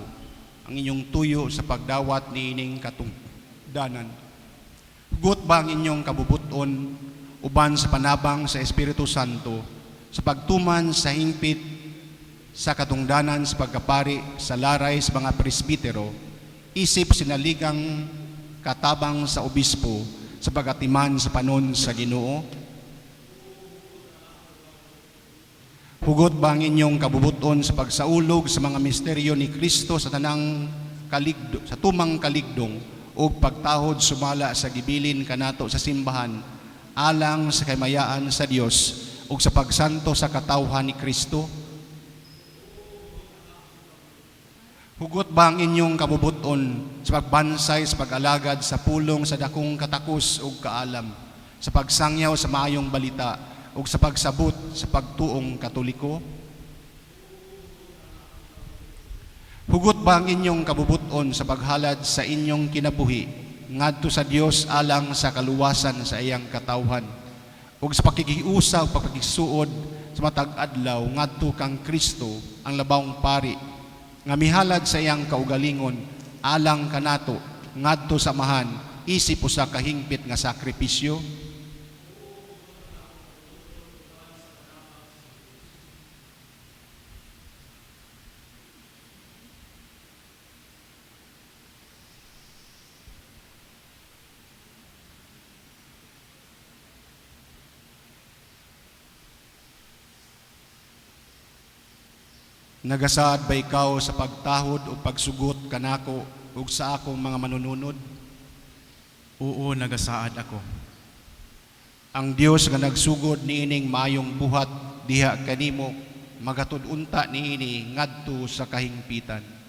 ang inyong tuyo sa pagdawat niining katungdanan. Hugot ba ang inyong kabubuton uban sa panabang sa Espiritu Santo sa pagtuman sa hingpit sa katungdanan sa pagkapari sa laray sa mga presbitero, isip sinaligang katabang sa obispo sa pagatiman sa panon sa Ginoo? Hugot ba ang inyong kabubuton sa pagsaulog sa mga misteryo ni Kristo sa tanang kaligdo, sa tumang kaligdong ug pagtahod sumala sa gibilin kanato sa simbahan alang sa kaymayaan sa Dios ug sa pagsanto sa katawhan ni Kristo? Hugot ba ang inyong kabubuton sa pagbansay sa pag-alagad sa pulong sa dakong katakos ug kaalam, sa pagsangyaw sa maayong balita ug sa pagsabot sa pagtuong Katoliko? Hugot ba ang inyong kabubuton sa paghalad sa inyong kinabuhi ngadto sa Dios alang sa kaluwasan sa iyang katawhan ug sa pakikiusa ug pagpakigsuod sa matag adlaw ngadto kang Kristo ang labawng pari nga mihalad sa iyang kaugalingon alang kanato ngadto sa Amahan isip usa ka hingpit nga sakripisyo? Nagasaad ba ikaw sa pagtahod o pagsugot kanako ug sa akong mga manununod? Oo, nagasaad ako. Ang Dios nga nagsugod niining maayong buhat diha kanimo, magatud unta niini ngadto sa kahingpitan.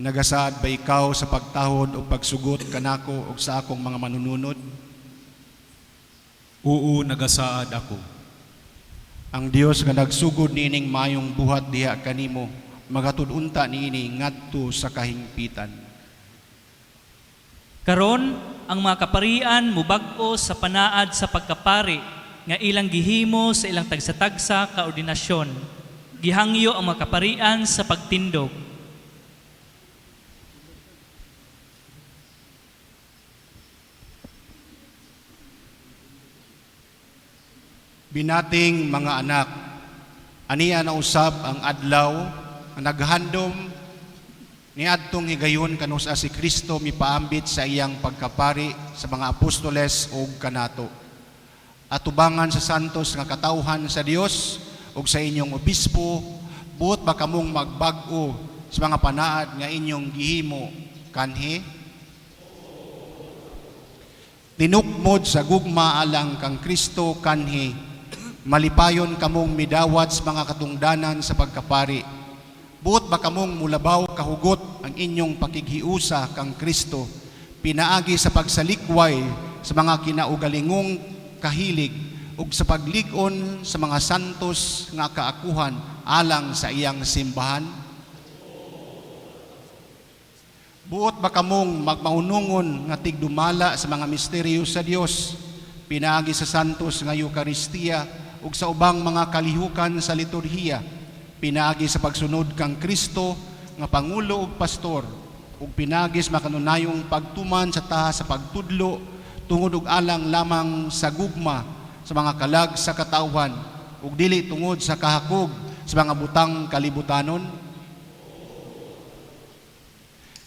Nagasaad ba ikaw sa pagtahod o pagsugot kanako ug sa akong mga manununod? Oo, nagasaad ako. Ang Dios nga nagsugod niining maayong buhat diha kanimo, magatud unta niini ngadto sa kahingpitan. Karon, ang mga kaparian mubag-o sa panaad sa pagkapari nga ilang gihimo sa ilang tagsa-tagsa ka ordinasyon. Gihangyo ang mga kaparian sa pagtindog. Binating mga anak, aniya na usab ang adlaw ang naghandom niadtong higayon kanus-a si Kristo mipaambit sa iyang pagkapari sa mga apostoles ug kanato. Atubangan sa santos nga katawhan sa Dios ug sa inyong obispo, buot ba kamong magbag-o sa mga panaad nga inyong gihimo kanhi? Tinukmod sa gugma alang kang Kristo kanhi, malipayon kamong midawat sa mga katungdanan sa pagkapari. Buot ba kamong mulabaw kahugot ang inyong pakighiusa kang Kristo pinaagi sa pagsalikway sa mga kinaugalingong kahilig ug sa paglig-on sa mga santos nga kaakuhan alang sa iyang simbahan? Buot ba kamong magmaunungon nga tigdumala sa mga misteryo sa Dios pinaagi sa santos nga Eukaristiya ug sa ubang mga kalihukan sa liturhiya, pinaagi sa pagsunod kang Kristo nga Pangulo ug Pastor, ug pinaagi sa makanunayong pagtuman sa taha sa pagtudlo tungod ug alang lamang sa gugma sa mga kalag sa katawhan ug dili tungod sa kahakog sa mga butang kalibutanon?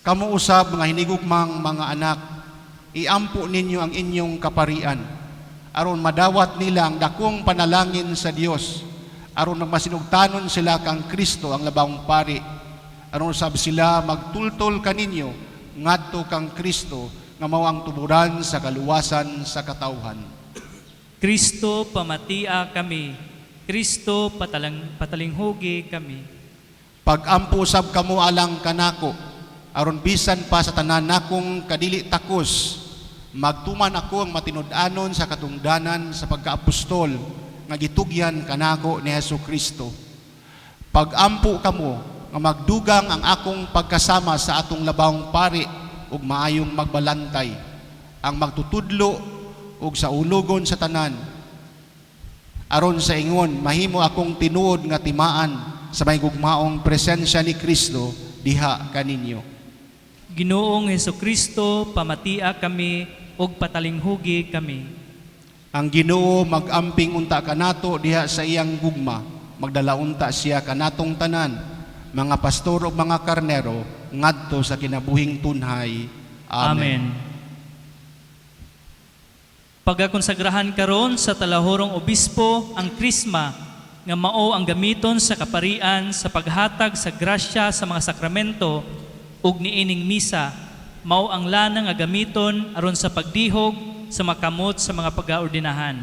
Kamo usab mga hinigugmang mga anak, iampo ninyo ang inyong kaparian aron madawat nila ang dakong panalangin sa Dios, aron magmasinugtanon sila kang Kristo ang labawng pari, aron usab sila magtultol kaninyo ngadto kang Kristo nga mao ang tuburan sa kaluwasan sa katawhan. Kristo, pamatia kami. Kristo, patalinghugi kami. Pagampo usab kamo alang kanako, aron bisan pa sa tanan nakong kadili takos, magtuman ako ang matinud-anon sa katungdanan sa pagkaapostol nga gitugyan kanako ni Hesus Kristo. Pagampo kamo nga magdugang ang akong pagkasama sa atong labawng pari ug maayong magbalantay, ang magtutudlo ug sa ulugon sa tanan, aron sa ingon mahimo akong tinuod nga timaan sa may gugmaong presensya ni Kristo diha kaninyo. Ginoong Hesukristo, pamatia kami ug patalinghugi kami. Ang Ginoo mag-amping unta kanato diha sa iyang gugma, magdala unta siya kanatong tanan, mga pastor ug mga karnero, ngadto sa kinabuhing tunhay. Amen. Amen. Pagakonsagrahan karon sa Talahorong Obispo ang krisma nga mao ang gamiton sa kaparian sa paghatag sa grasya sa mga sakramento ug niining misa, mao ang lana nga gamiton aron sa pagdihog sa makamot sa mga pagaordinahan.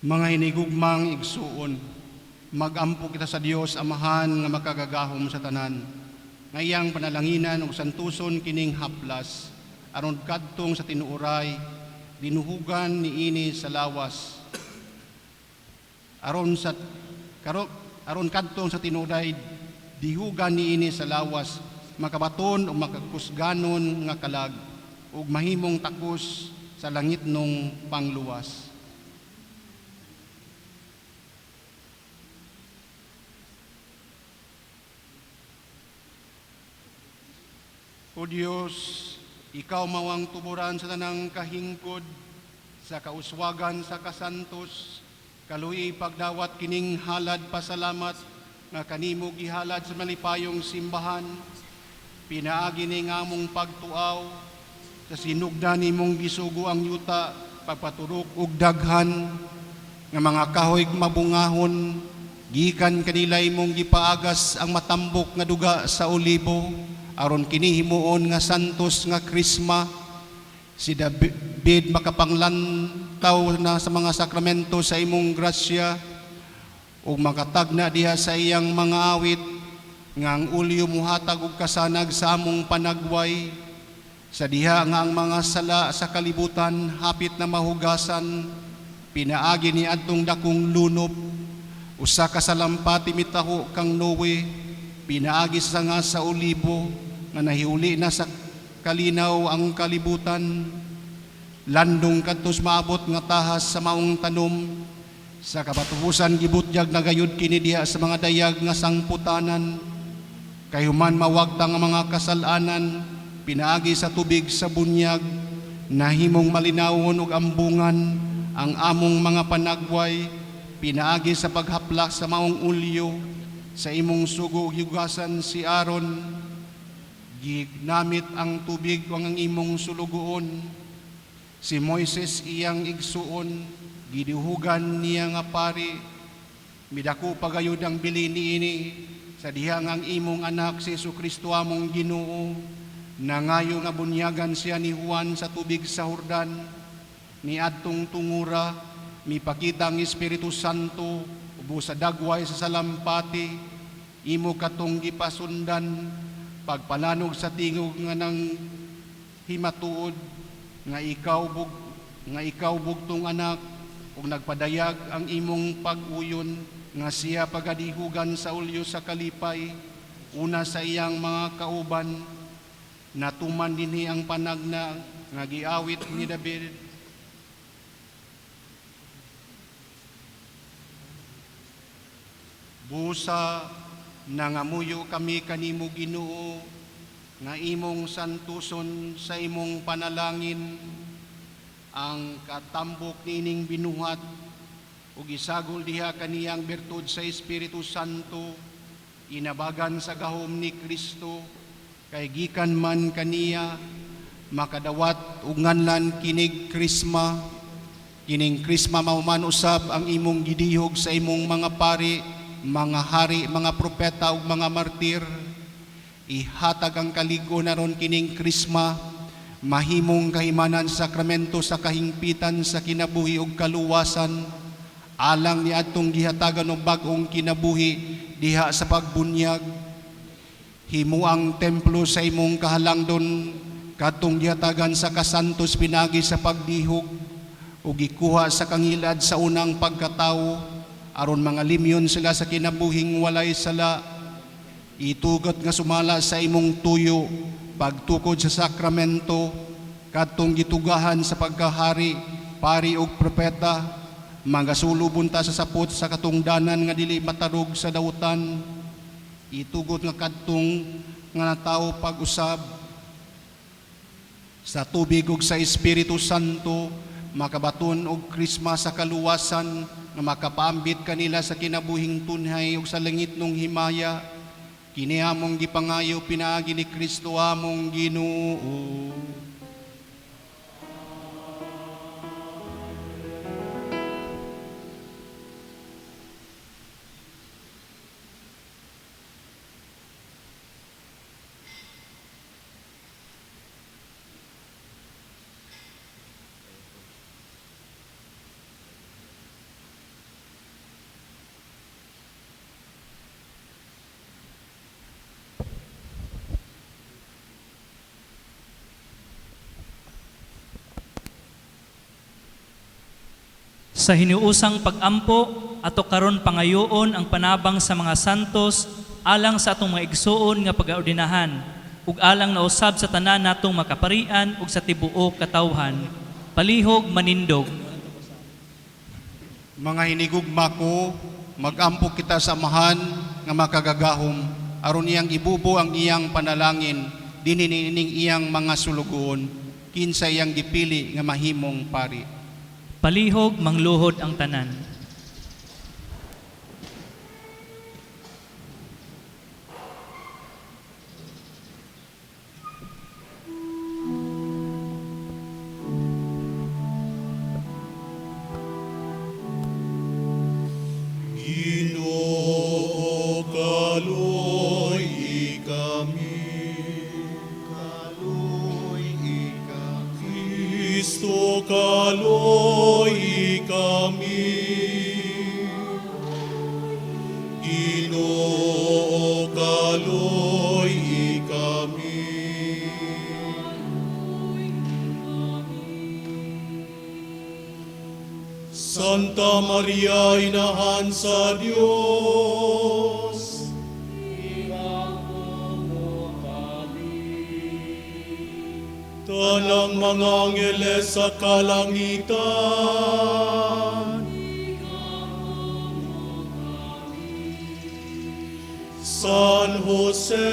Mga hinigugmang igsuon, magampo kita sa Dios Amahan nga makagagahom sa tanan, nga iyang panalanginan ug santuson kining haplas, aron kadtong sa tinuoray, dinuhugan niini sa lawas. Aron kadtong sa tinuoray, dihugan niini sa lawas, makabaton ug makakusganon nga kalag, ug mahimong takos sa langitnong pangluwas. O Dios, ikaw mawang tuburan sa tanang kahingkod, sa kauswagan sa kasantos, kaluyi pagdawat kining halad pasalamat, nga kanimo gihalad sa malipayong simbahan, pinaagi ni ngamong pagtuaw, sa sinugdan nimong gisugo ang yuta, pagpaturok og daghan, nga mga kahoy mabungahon, gikan kanila imong gipaagas ang matambok nga duga sa olibo, aron kini himuon nga santos nga krisma. Si David makapanglantaw na sa mga sakramento sa imong grasya, ug makatagna diha sa iyang mga awit, nga ang ulyo muhatag og kasanag sa among panagway, sa diha nga ang mga sala sa kalibutan hapit na mahugasan, pinaagi ni adtong dakong lunop, usa ka salampati mitaho kang Noe, pinaagi sa nga sa olibo, nga nahiuli na sa kalinaw ang kalibutan, landong kadtos maabot nga tahas sa maong tanom, sa kabatubusan gibutyag na gayud kini diha sa mga dayag nga sangputanan, kay human mawagtang ang mga kasalanan, pinaagi sa tubig sa bunyag, nahimong malinawon ug ambungan ang among mga panagway, Pinaagi sa paghaplak sa maong ulyo sa imong sugo gihugasan si Aaron, ginamit ang tubig ug ang imong sulugoon. Si Moises iyang igsuon, gidihugan niya nga pari. Midako pagayod ang bili niini sa diha nga ang imong anak si Hesukristo among Ginoo, nangayo nga bunyagan siya ni Juan sa tubig sa Jordan. Niadtong tungura, mipakita ang Espiritu Santo ubo sa dagway sa salampati, imo katong gipasundan pagpalanog sa tingog nga nang himatuod nga ikaw bugtong anak, ug nagpadayag ang imong pag-uyon nga siya pagadihugan sa ulyo sa kalipay, una sa iyang mga kauban. Natuman dinhi ang panagna nga giawit ni David. Busa nangamuyo kami kanimo Ginoo nga imong santuson sa imong panalangin ang katambok niining binuhat ug isagol diha kaniyang bertud sa Espiritu Santo, inabagan sa gahom ni Kristo, kay gikan man kaniya makadawat ug nganlan kinig krisma. Kining krisma mao man usab ang imong gidihog sa imong mga pari, mga hari, mga propeta ug mga martir. Ihatag ang kalig-on aron kining krisma mahimong kahimanan sakramento sa kahingpitan sa kinabuhi ug kaluwasan, alang niadtong gihatagan og bag-ong kinabuhi diha sa pagbunyag. Himuang templo sa imong kahalangdon kadtong gihatagan sa kasantos pinagi sa pagdihog ug gikuha sa kangilad sa unang pagkatawo, aron mga limyon sila sa kinabuhing walay sala. Itugot nga sumala sa imong tuyo pagtukod sa sakramento kadtong gitugahan sa pagkahari, pari ug propeta, magasulubon ta sa sapot sa katungdanan nga dili matarog sa dautan. Itugot nga kadtong nga natawo pag-usab sa tubig ug sa Espiritu Santo, makabaton og krisma sa kaluwasan nga makapaambit kanila sa kinabuhing tunhay ug sa langit nung himaya. Kini among gipangayo pinaagi ni Kristo among Ginoo. Sa hinuusang pag-ampo, ato karon pangayoon ang panabang sa mga santos alang sa atong mga igsuon nga pagaordinahan ug alang na usab sa tanan natong makaparian ug sa tibuok katawhan. Palihog manindog. Mga hinigugma ko, mag-ampo kita sa Amahan nga makagagahom, aron iyang ibubo ang iyang panalangin, dinhi niining iyang mga sulugoon, kinsa iyang gipili nga mahimong pari. Palihog mangluhod ang tanan. Ginoo, kaloy-i kami. Kaloy-i kami. Kristo, kaloy-i kami. Ginoo, kaloy-i kami. Santa Maria, Inahan sa Dios, tanang mga anggeles sa kalangitan, San Jose,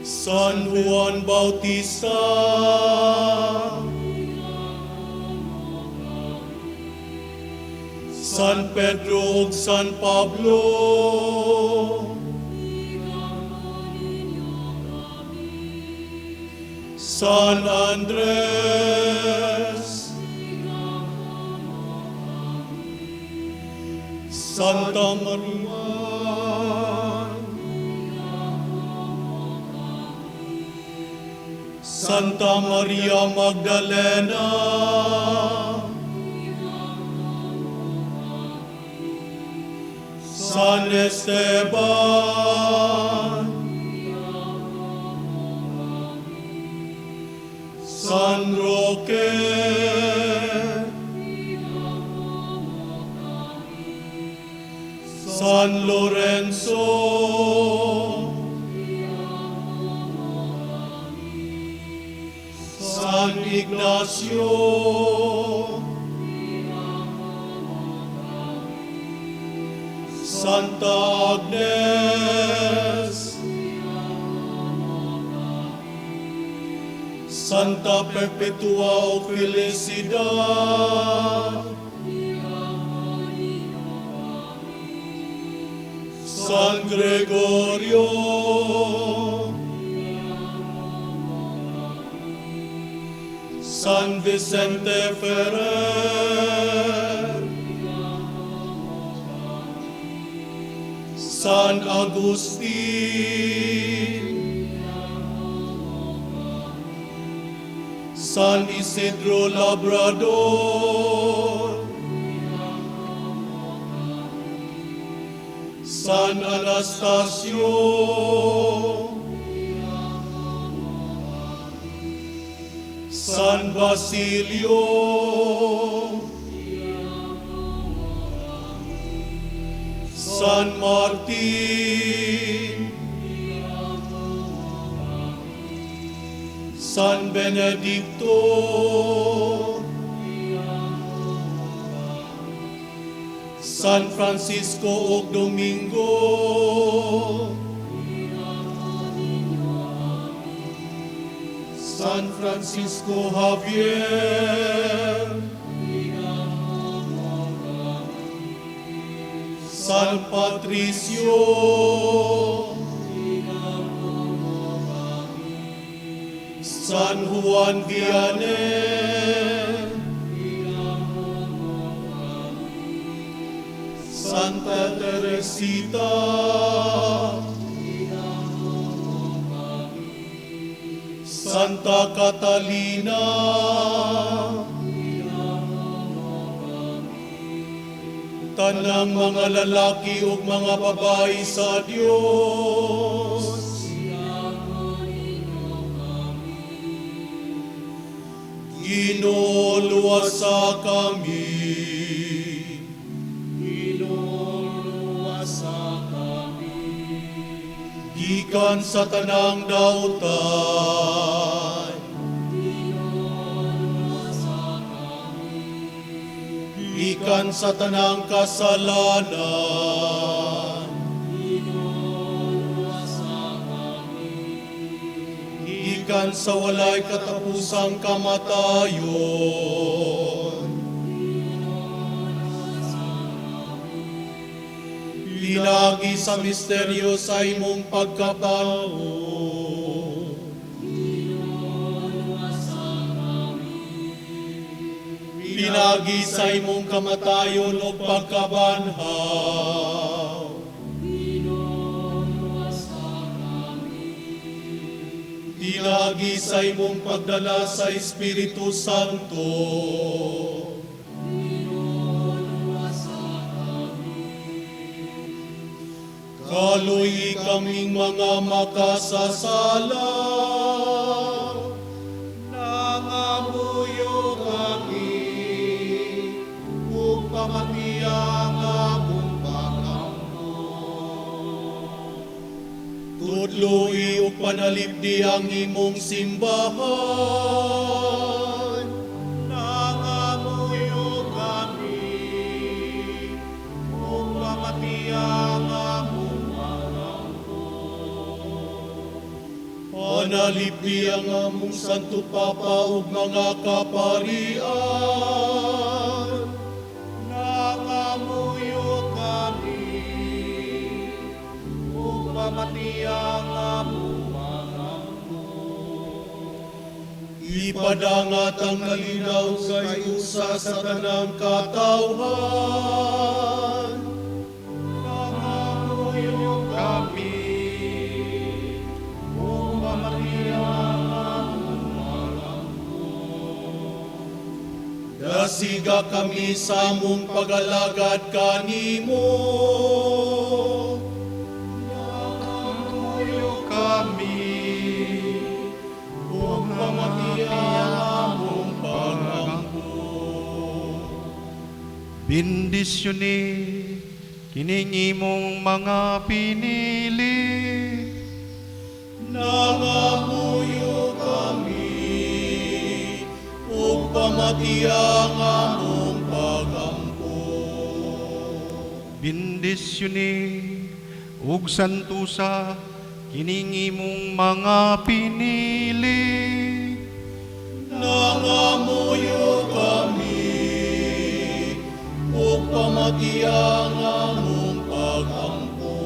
San Juan Bautista, San Pedro ug San Pablo, San Andres, Santa Maria, Santa Maria Magdalena, San Esteban, San Roque, San Lorenzo, San Ignacio, Santa Agnes, Santa Perpetua o Felicidad, San Gregorio, San Vicente Ferrer, San Agustin, San Isidro Labrador, San Anastasio, San Basilio, San Martin, San Benedicto, San Francisco ug Domingo, San Francisco Javier, San Patricio, San Juan Vianney, Santa Teresita, Santa Catalina, tanang mga lalaki ug mga babae sa Dios. Ginoo, luwasa kami. Ginoo, luwasa kami. Gikan sa tanang dautan, gikan sa tanang kasalanan, gikan sa walay katapusang kamatayon, pinagi sa misteryo sa imong pagkatao, pinagi sa imong kamatayon o pagkabanhaw, pinagi sa imong pagdala sa Espiritu Santo, kaluyi kaming mga makasasala. Nangamuyo kami ug pamatiya ang among pagampo. Tudloi ug panalipdi ang imong simbahan. Nangamuyo kami ug pamatiya ang among pagampo. Panalipdi ang among Santo Papa ug mga kaparian. Nangamuyo Ipadangat ang kalinaw kay usa sa tanang katawhan. Nangamuyo kami, ug pamatian among pag-ampo. Dasiga kami sa among pagalagad kanimo. Nangamuyo kami, ug pamatian among pag-ampo. Bendisyoni kining imong mga pinili. Nangamuyo kami, ug pamatian among pag-ampo. Bendisyoni ug santusa kining imong mga pinili. Nangamuyo kami, ug pamatian among pag-ampo.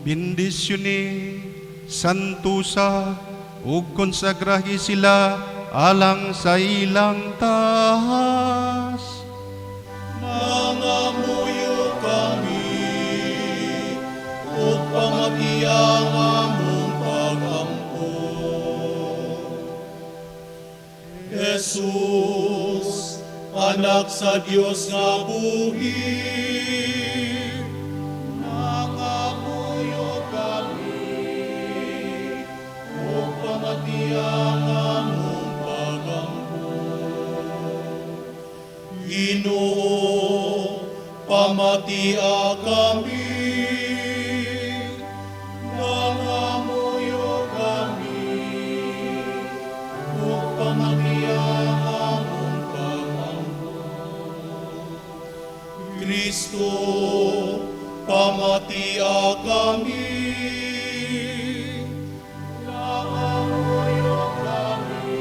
Bendisyoni santusa ug konsagrahi sila alang sa ilang tahas. Nangamuyo kami, ug pamatian among pag-ampo. Jesus, anak sa Dios nga buhi, nangamuyo kami, ug pamatian among pag-ampo. Ginoo, pamatia kami. Nangamuyo kami, ug pamatian among pag-ampo. Kristo, pamatia kami. Nangamuyo kami,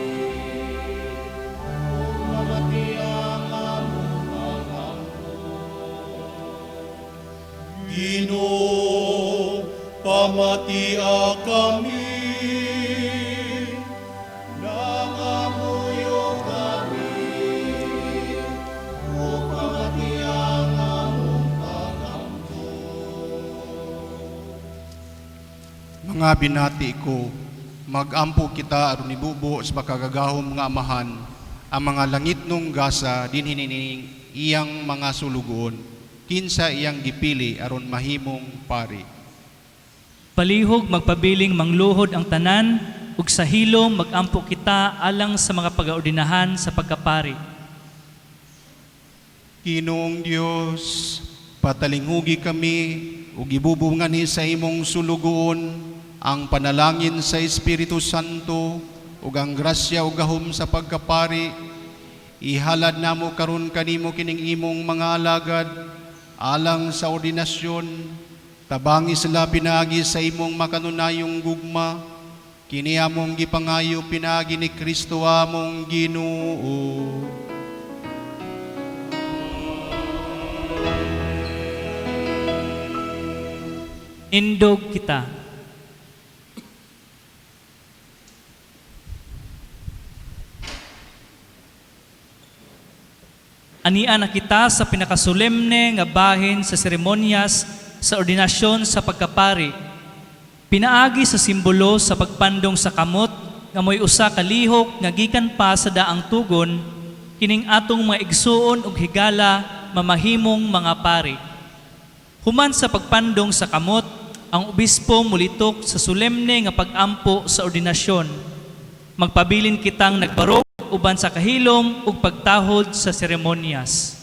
ug pamatian among pag-ampo. Ginoo, pamatia kami. Nangamuyo kami, ug pamatian among pag-ampo. Mga binati ko, magampo kita aron ibubo sa makagagahom nga Amahan ang mga langitnong gasa dinhi nining iyang mga sulugoon, kinsa iyang gipili aron mahimong pari. Palihog magpabiling mangluhod ang tanan ug sa hilom magampo kita alang sa mga pagaordinahan sa pagkapari. Ginoong Dios, patalinghugi kami ug ibubo nganhi sa imong sulugoon ang panalangin sa Espiritu Santo ug ang grasya ug gahom sa pagkapari. Ihalad namo karon kanimo kining imong mga alagad alang sa ordinasyon. Tabangi sila pinaagi sa imong makanunayong gugma. Kini among gipangayo pinaagi ni Kristo among Ginoo. Indog kita. Ania na kita sa pinakasolemne nga bahin sa seremonyas sa ordinasyon sa pagkapari. Pinaagi sa simbolo sa pagpandong sa kamot nga mo'y usa ka lihok nga gikan pa sa daang tugon kining atong mga igsuon ug higala mamahimong mga pari. Human sa pagpandong sa kamot, ang obispo mulitok sa solemne nga pag-ampo sa ordinasyon. Magpabilin kitang nagbarog uban sa kahilom ug pagtahod sa seremonyas.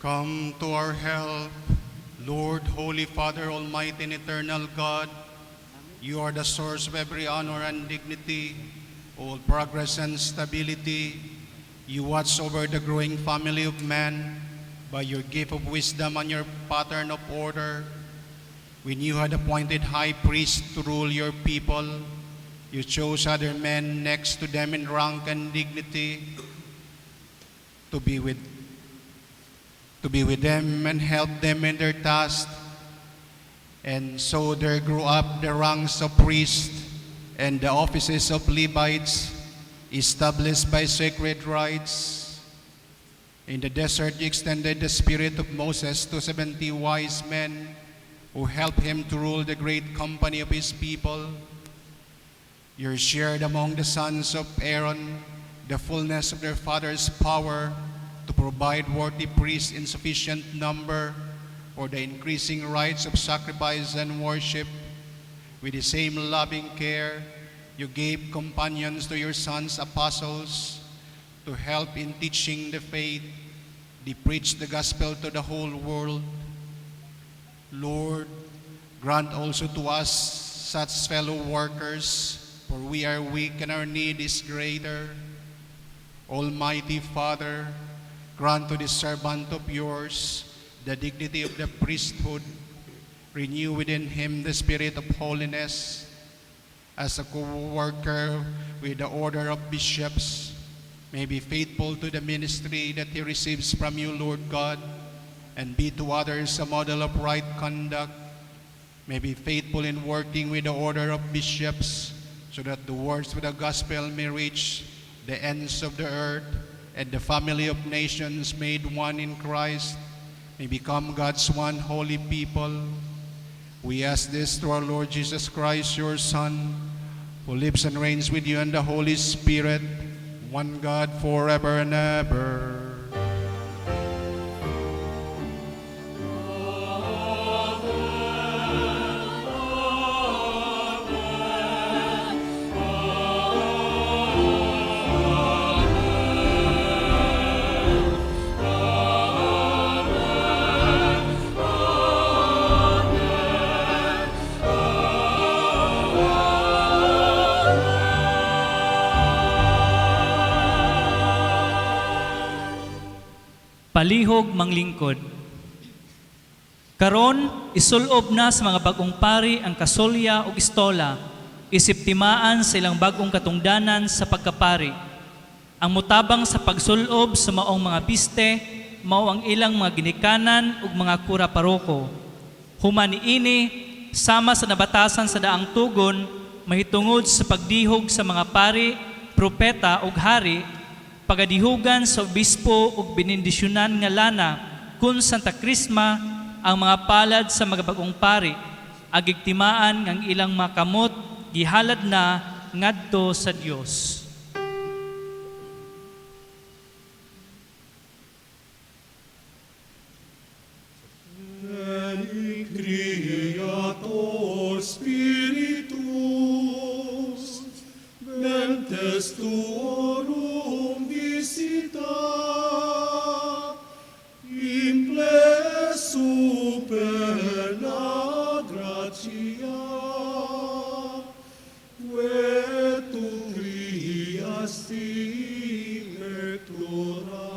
Come to our help, Lord, Holy Father, Almighty and Eternal God. You are the source of every honor and dignity, all progress and stability. You watch over the growing family of man by your gift of wisdom and your pattern of order. When you had appointed high priests to rule your people, you chose other men next to them in rank and dignity to be with them and help them in their task. And so there grew up the ranks of priests and the offices of Levites established by sacred rites. In the desert, you extended the spirit of Moses to 70 wise men who helped him to rule the great company of his people. You shared among the sons of Aaron the fullness of their father's power to provide worthy priests in sufficient number for the increasing rites of sacrifice and worship. With the same loving care, you gave companions to your sons' apostles to help in teaching the faith. They preached the gospel to the whole world. Lord, grant also to us such fellow workers, for we are weak and our need is greater. Almighty Father, grant to this servant of yours the dignity of the priesthood. Renew within him the spirit of holiness. As a co-worker with the order of bishops, may be faithful to the ministry that he receives from you, Lord God, and be to others a model of right conduct. May be faithful in working with the order of bishops, so that the words of the gospel may reach the ends of the earth, and the family of nations made one in Christ may become God's one holy people. We ask this through our Lord Jesus Christ, your Son, who lives and reigns with you and the Holy Spirit, one God, forever and ever. Palihog manglingkod. Karon isulob na sa mga bag-ong pari ang kasolya ug estola, isip timaan sa ilang bag-ong katungdanan sa pagkapari. Ang mutabang sa pagsulob sa maong mga biste, mao ang ilang mga ginikanan ug mga kura paroko. Human niini, sama sa nabatasan sa daang tugon, mahitungod sa pagdihog sa mga pari, propeta ug hari, pagadihugan sa obispo ug benindisyonan nga lana kun Santa Crisma ang mga palad sa mga bag-ong pari, agig timaan ngang ilang mga kamot gihalad na ngadto sa Dios. Veni Creator Spiritus, mentes tuorum visita, imple superna gratia, quae tu creasti pectora.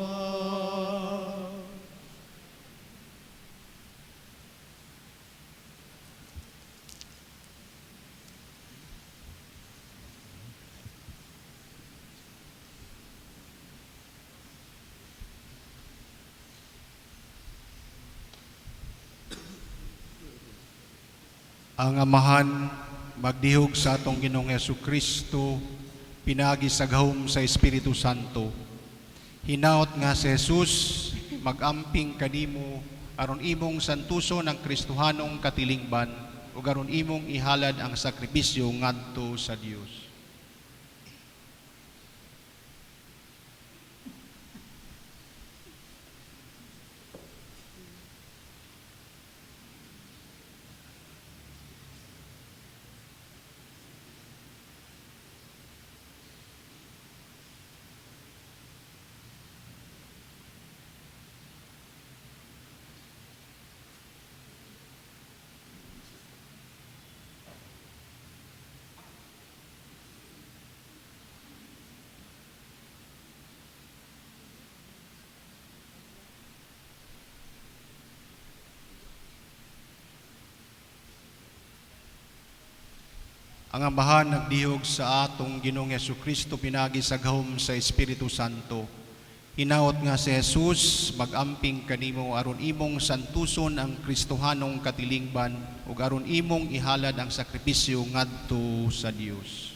Ang Amahan magdihog sa atong Ginoong Hesus Kristo pinaagi sa gahom sa Espiritu Santo. Hinaot nga si Jesus magamping kanimo aron imong santuson ang Kristohanong katilingban ug aron imong ihalad ang sakripisyo ngadto sa Dios. Ang Amahan nagdihog sa atong Ginoong Hesukristo pinagi sa gahom sa Espiritu Santo. Hinaot nga si Jesus magamping kanimo aron imong santuson ang Kristohanong katilingban ug aron imong ihalad ang sakripisyo ngadto sa Dios.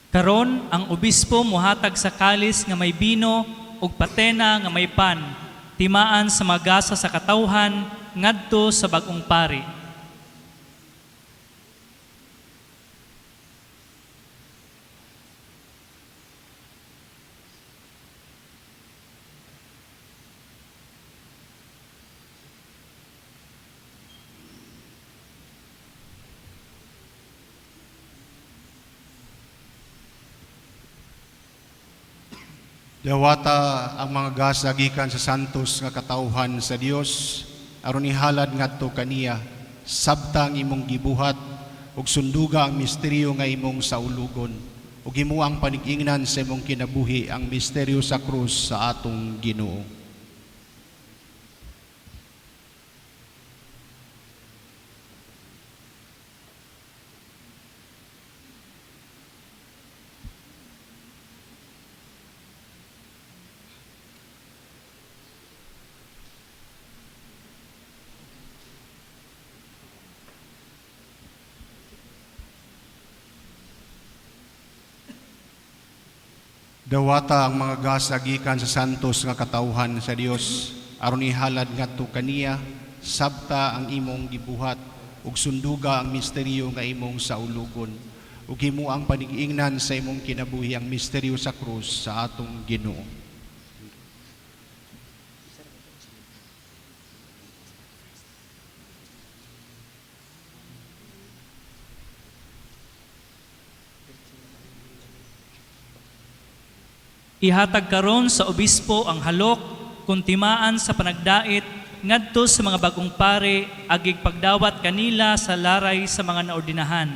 Karon ang obispo mohatag sa kalis nga may bino ug patena nga may pan, timaan sa magasa sa katawhan ngadto sa bag-ong pari. Dawata ang mga gasa gikan sa santos nga katawhan sa Dios aron ihalad ngadto kaniya sabtang imong gibuhat ug sunduga ang misteryo nga imong saulugon ug himo ang panig-ingnan sa imong kinabuhi ang misteryo sa krus sa atong Ginoo. Dawata ang mga gasa gikan sa santos nga katawhan sa Dios aron ihalad ngadto kaniya sabta ang imong gibuhat ug sunduga ang misteryo nga imong saulugon ug himo ang panig-ingnan sa imong kinabuhi ang misteryo sa krus sa atong Ginoo. Ihatag karon sa obispo ang halok kung timaan sa panagdait ngadto sa mga bagong pare agig pagdawat kanila sa laray sa mga naordinahan.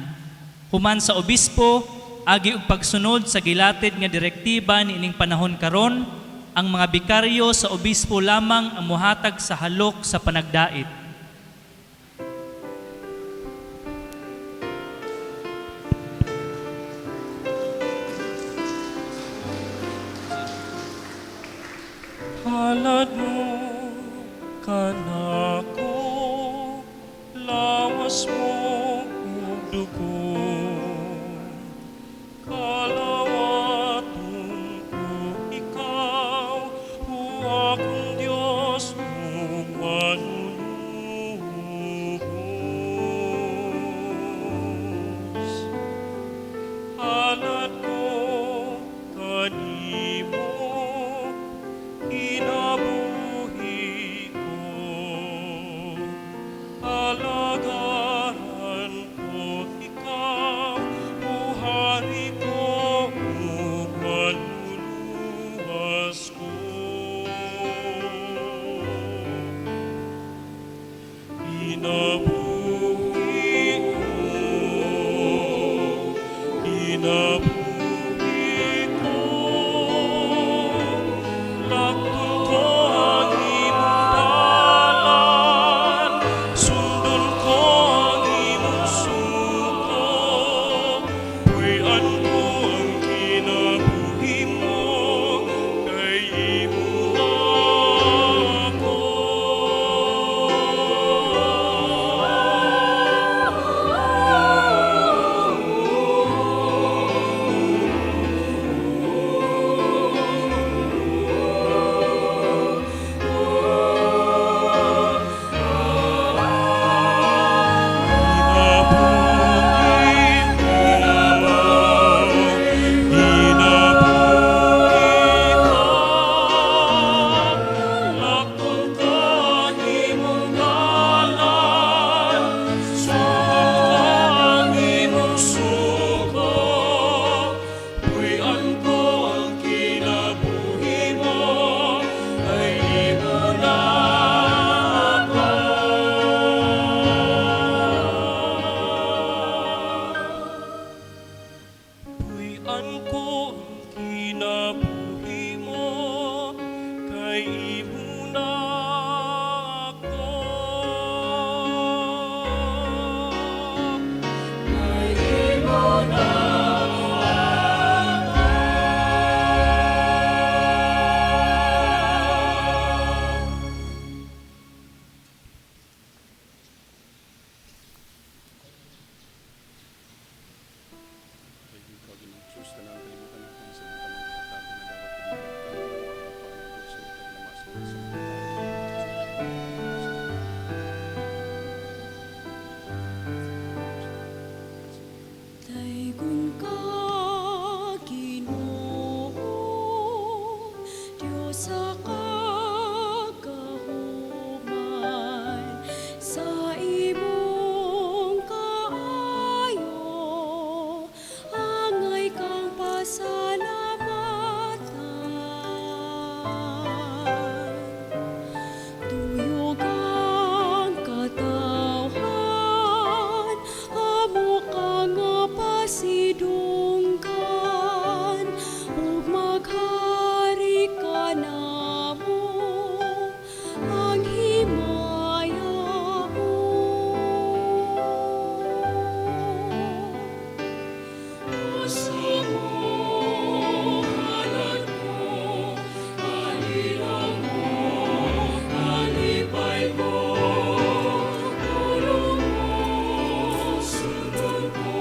Human sa obispo agi og pagsunod sa gilatid nga direktiba niining panahon karon, ang mga bikaryo sa obispo lamang ang mohatag sa halok sa panagdait. Halad mo kanako, lawas mo ug dugo. Kalawaton ko ikaw, o akong Dios ug manunubos. Halad ko kanimo, kinabuhi ko, alagaran ko. Kinabuhi ko, kinabuhi ko, lakton ko ang imong dalan, sundon ko ang imong suko, puy-an ko ang kinabuhi mo, kay imo na ako. Kinabuhi ko, lakton ko ang imong dalan, sundon ko ang imong suko, puy-an ko ang kinabuhi mo, kay imo na ako. Puy-an ko ang kinabuhi mo, kay imo na ako. Kay imo na ako. Daygon ka, Ginoo, Dios sa kagahuman, sa imong kaayo, angay kang pasalamatan. Tuyog ang katawhan, amo ka nga pasidunggan, ug maghari ka namo, ang himaya mo. Puso mo, halad ko, kalilang mo, kalipay ko, pulong mo, sundon ko,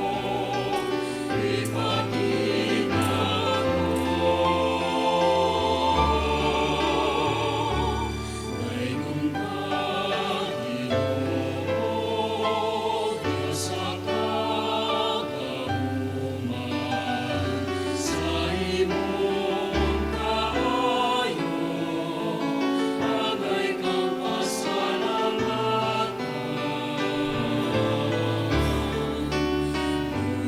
ipakita ko. Daygon ka, Ginoo, Diyos sa kagahuman, sa imong kaayo, angay kang pasalamatan.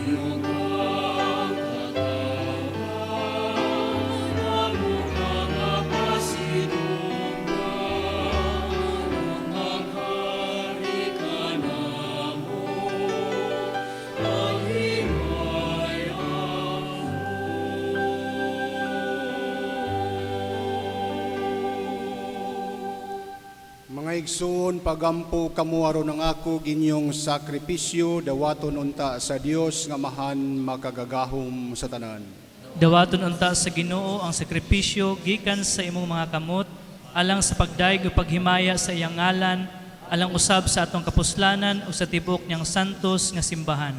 Tuyog ang katawhan, amo ka nga pasidunggan, ug maghari ka namo, ang himaya mo. Mga igsoon, pagampo kamo aron ang ako ginyong sakripisyo, dawaton unta sa Dios nga Amahan makagagahom sa tanan. Dawaton unta sa Ginoo ang sakripisyo gikan sa imong mga kamot alang sa pagdayeg ug paghimaya sa iyang ngalan, alang usab sa atong kapuslanan ug sa tibuok niyang santos nga simbahan.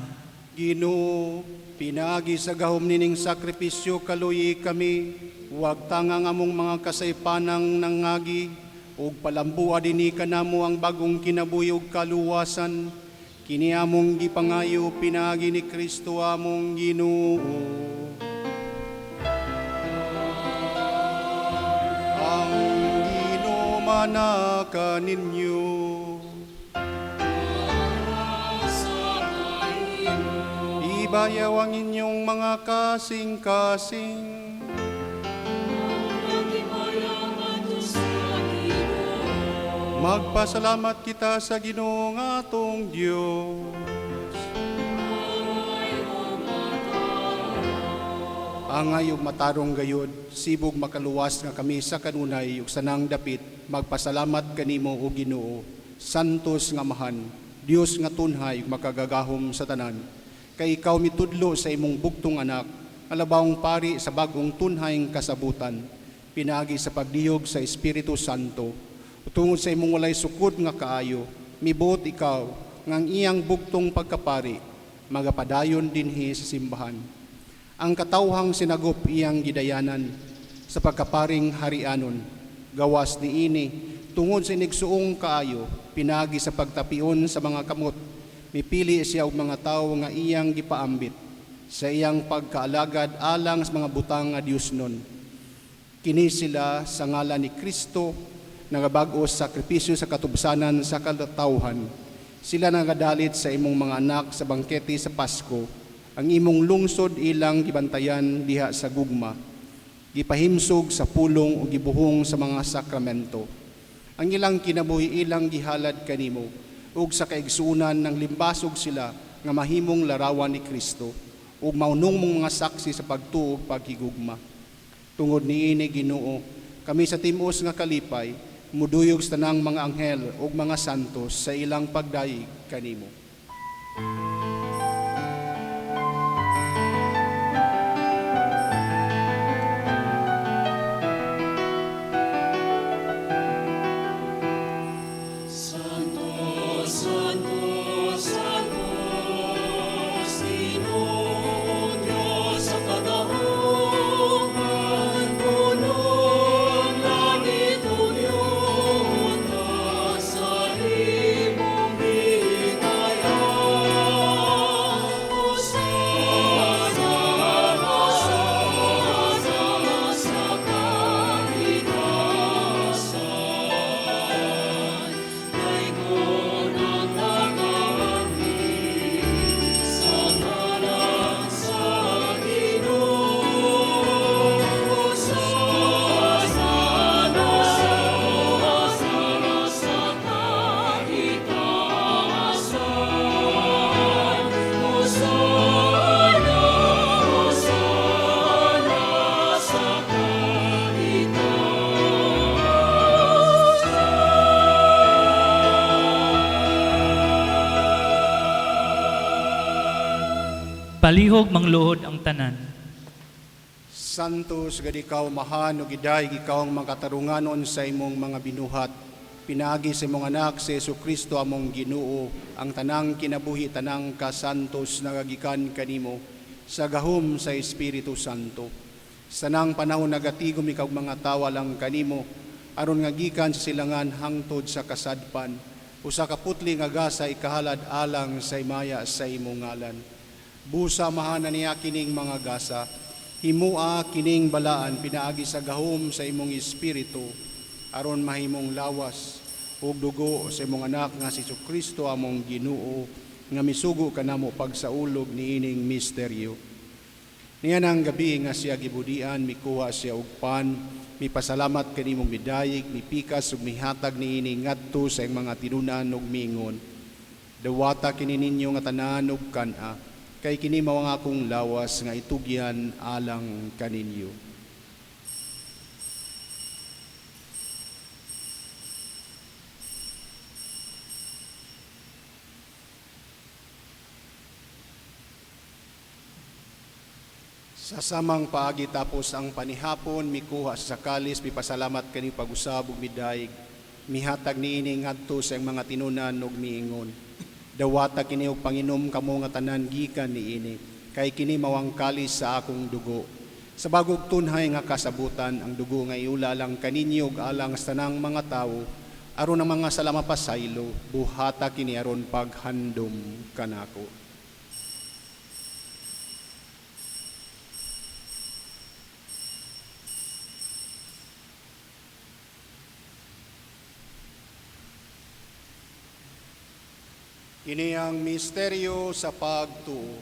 Ginoo, pinaagi sa gahom nining sakripisyo kaluyi kami, huwag tangang among mga kasaypanang nangagi, ug palambua dinhi kanamo ang bagong kinabuhi ug kaluwasan. Kini among gipangayo pinaagi ni Kristo among Ginoo. Ang Ginoo mana kaninyo. Ibayaw ang inyong mga kasing-kasing. Magpasalamat kita sa Ginoo nga atong Dios. Angay ug matarong gayod, sibog makaluwas nga kami sa kanunay ug sanang dapit, magpasalamat kanimo o Ginoo, santos nga Amahan, Dios nga tunhay ug makagagahom sa tanan. Kay ikaw mitudlo sa imong bugtong anak, alabawong pari sa bag-ong tunhayng kasabutan, pinaagi sa pagdihog sa Espiritu Santo. Tungod sa imong walay sukod nga kaayo, mibuot ikaw nga ang iyang bugtong pagkapari magapadayon dinhi sa simbahan. Ang katawhang sinagop iyang gidayanan sa pagkaparing harianon, gawas niini tungod sa inigsuong kaayo, pinagi sa pagtapion sa mga kamot, mipili siya og mga tawo nga iyang gipaambit sa iyang pagkaalagad alang sa mga butang nga Dios nun. Kini sila sa ngalan ni Kristo nagabag-o sa sakripisyo sa katubsanan sa katawhan. Sila nagadalit sa imong mga anak sa bangkete sa Pasko. Ang imong lungsod ilang gibantayan diha sa gugma, gipahimsog sa pulong o gibuhong sa mga sakramento. Ang ilang kinabuhi ilang gihalad kanimo, ug sa kaigsuonan ng limbasog sila nga mahimong larawan ni Kristo, ug maunong mong mga saksi sa pagtuo ug paghigugma. Tungod niini Ginoo, kami sa timos nga kalipay muduyog sa tanang mga anghel ug mga santos sa ilang pagdayeg kanimo. Santo, Santo, Santo, Ginoong Diyos sa kadahuman, puno ang langit ug yuta sa imong higaya. Hosana, Hosana sa kaitaasan. Daygon ang nagaanhi sa ngalan sa Ginoo. Hosana, Hosana sa kaitaasan. Hosana, Hosana sa kaitaasan. Palihog mangluhod ang tanan. Santos gad ikaw mahan ug gidayeg ikaw ang makatarunganon sa imong mga binuhat. Pinaagi sa imong anak si Jesucristo among Ginoo, ang tanang kinabuhi tanang kasantos nagagikan kanimo sa gahom sa Espiritu Santo. Sa tanang panahon nagatigom ikaw mga tawo lang kanimo aron nga gikan sa silangan hangtod sa kasadpan, usa ka putli nga gasa ikahalad alang sa himaya sa imong ngalan. Busa mahana niya kining mga gasa, himua kining balaan pinaagi sa gahom sa imong espiritu, aron mahimong lawas ug dugo sa imong anak nga si Jesucristo among Ginoo, nga misugo kanamo pagsaulog niining misteryo. Niya nang gabi nga siya gibudian, mikuha siya og pan, mipasalamat kanimong midayeg, mipikas ug mihatag niini ngadto sa iyang mga tinunan ug miingon. Dawata kini ninyo nga tanan ug kan-a, kay kini mao ang akong lawas nga itugyan alang kaninyo. Sa samang paagi tapos ang panihapon, mikuha sa kalis, mipasalamat kani pag-usab ug midayeg, mihatag niini ngadto sa iyang mga tinunan ug miingon. Dawata kini og panginom kamo nga tanan gikan niini, kay kini mao ang kalis sa akong dugo. Sa bagong tunhay nga kasabutan, ang dugo nga iula lang kaninyo ug alang sa tanang mga tawo, aron ang mga sala mapasaylo, buhata kini aron paghandom kanako. Kini ang misteryo sa pagtuo.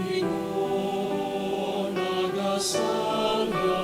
Ginoo, nagasangya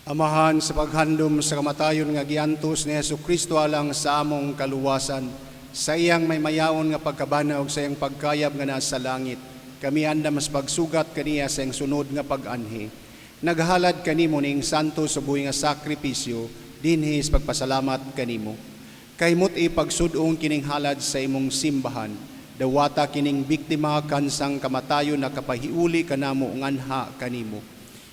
Amahan, sa paghandom sa kamatayon nga giantos ni Hesukristo alang sa among kaluwasan, sa iyang maymayaon nga pagkabana ug sa iyang pagkayab nga nasa langit, kami andam mas pagsugat kaniya sa iyang sunod nga pag-anhi. Naghalad kanimo ning santo sa buhi nga sakripisyo, dinhi sa pagpasalamat kanimo. Kahimot ipagsud-ong kining halad sa imong simbahan, dawata kining biktima kansang kamatayon nakapahiuli kanamo nganha kanimo.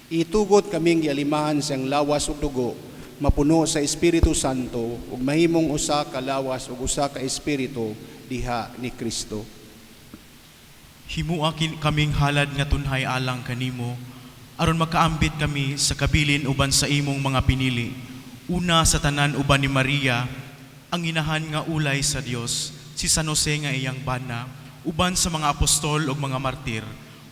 Itugot kaming gialimahan siyang lawas ug dugo, mapuno sa Espiritu Santo ug mahimong usa ka lawas ug usa ka espiritu diha ni Kristo. Himua kaming halad nga tunhay alang kanimo, aron makaambit kami sa kabilin uban sa imong mga pinili. Una sa tanan uban ni Maria, ang inahan nga ulay sa Dios, si San Jose nga iyang bana, uban sa mga apostol ug mga martir,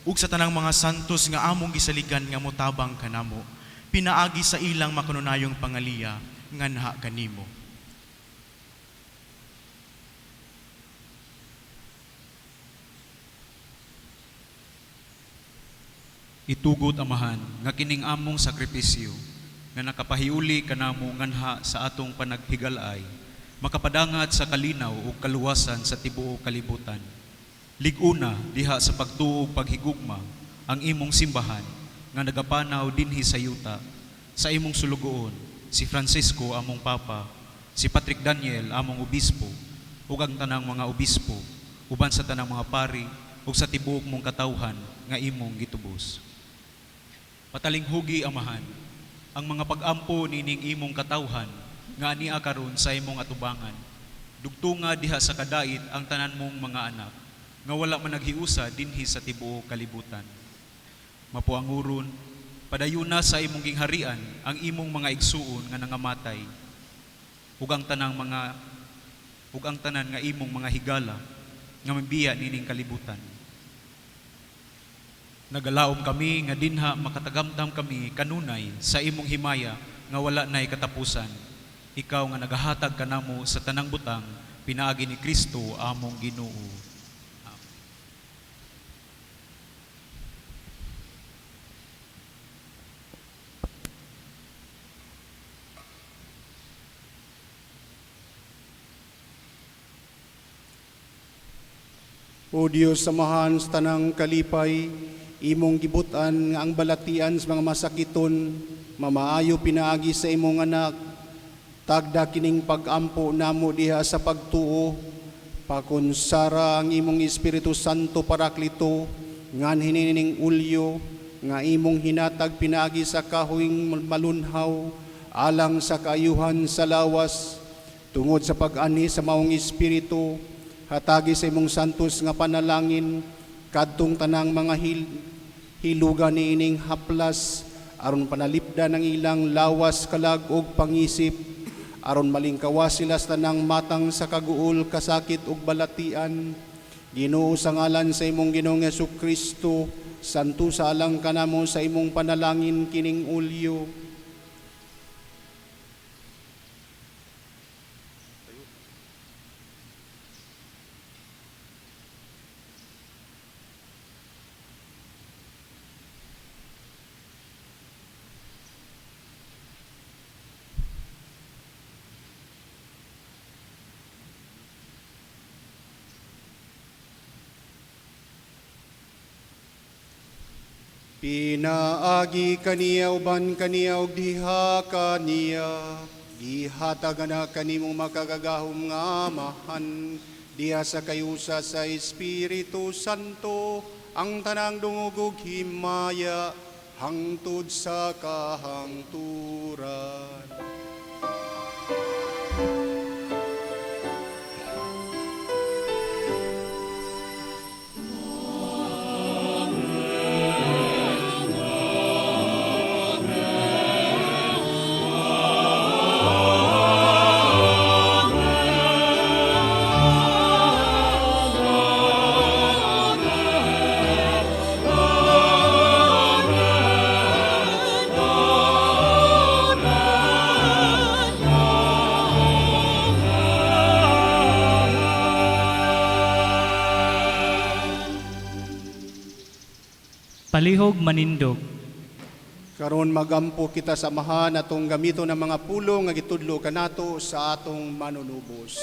ug sa tanang mga santos nga among gisaligan nga motabang kanamo, pinaagi sa ilang makanunayong pangaliya nganha kanimo. Itugot, Amahan, nga kining among sakripisyo nga nakapahiuli kanamo nganha sa atong panaghigalay, makapadangat sa kalinaw ug kaluwasan sa tibuok kalibutan. Lig-una diha sa pagtuo ug paghigugma ang imong simbahan nga nagapanaw dinhi sa yuta, sa imong sulugoon si Francisco among Papa, si Patrick Daniel among obispo, ug ang tanang mga obispo, uban sa tanang mga pari ug sa tibuok mong katawhan nga imong gitubos. Patalinghugi, Amahan, ang mga pag-ampo nining imong katawhan nga ania karon sa imong atubangan. Dugtunga diha sa kadait ang tanan mong mga anak nga wala man naghiusa dinhi sa tibuok kalibutan. Mapuanguron, padayuna sa imong gingharian ang imong mga igsuon nga nangamatay, ug ang tanang mga ug ang tanan nga imong mga higala nga mabiya nining kalibutan. Nagalaom kami nga dinha makatagamdam kami kanunay sa imong himaya nga wala nay katapusan. Ikaw nga nagahatag kanamo sa tanang butang pinaagi ni Kristo among Ginoo. O Dios, samahan sa tanang kalipay, imong gibutan nga ang balatian sa mga masakiton, mamaayo pinaagi sa imong anak, tagda kining pag-ampo namo diha sa pagtuo, pakonsara ang imong Espiritu Santo Paraklito, ngan hinining ulyo, nga imong hinatag pinaagi sa kahoyng malunhaw, alang sa kaayuhan sa lawas, tungod sa pag-anhi sa maong Espiritu, hatagi sa imong santos nga panalangin, kadtong tanang mga hiluga niining haplas, aron panalipdan ang ilang lawas, kalag ug pangisip, aron malingkawas sila sa tanang matang sa kaguol, kasakit ug balatian. Ginoo, sa ngalan sa imong Ginoong Hesukristo, santo sa alang kanamo sa imong panalangin kining ulyo. Pinaagi kaniya uban kaniya og diha kaniya, gihatag na kanimong makagagahom nga Amahan, diha sa kayusa sa Espiritu Santo, ang tanang dungog ug himaya, hangtod sa kahangturan. Palihog manindog. Karon magampo kita sa Amahan atong gamiton ang mga pulong nga gitudlo kanato sa atong manunubos.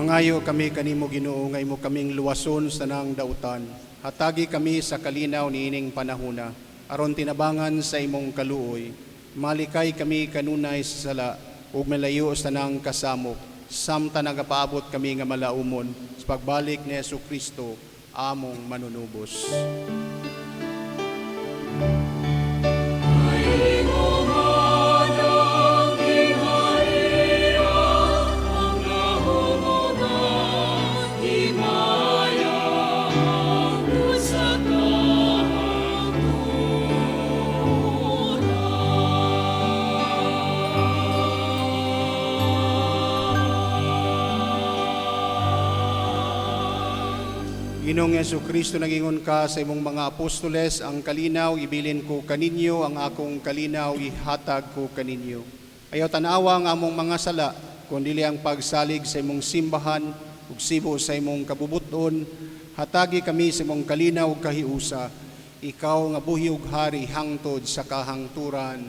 Mangayo kami kanimo Ginoo nga imo kaming luwason sa nang dautan. Hatagi kami sa kalinaw niining panahuna aron tinabangan sa imong kaluoy. Malikay kami kanunay sa sala ug malayo sa nang kasamok. Samtang nagapaabot kami nga malaumon sa pagbalik ni Hesukristo among manunubos. Ginoong Hesukristo, nangingon ka sa imong mga apostoles, ang kalinaw ibilin ko kaninyo, ang akong kalinaw ihatag ko kaninyo. Ayaw tanawa ang among mga sala, kundi ang pagsalig sa imong simbahan ug sibo sa imong kabubuton. Hatagi kami sa imong kalinaw ug kahiusa. Ikaw nga buhi ug hari hangtod sa kahangturan.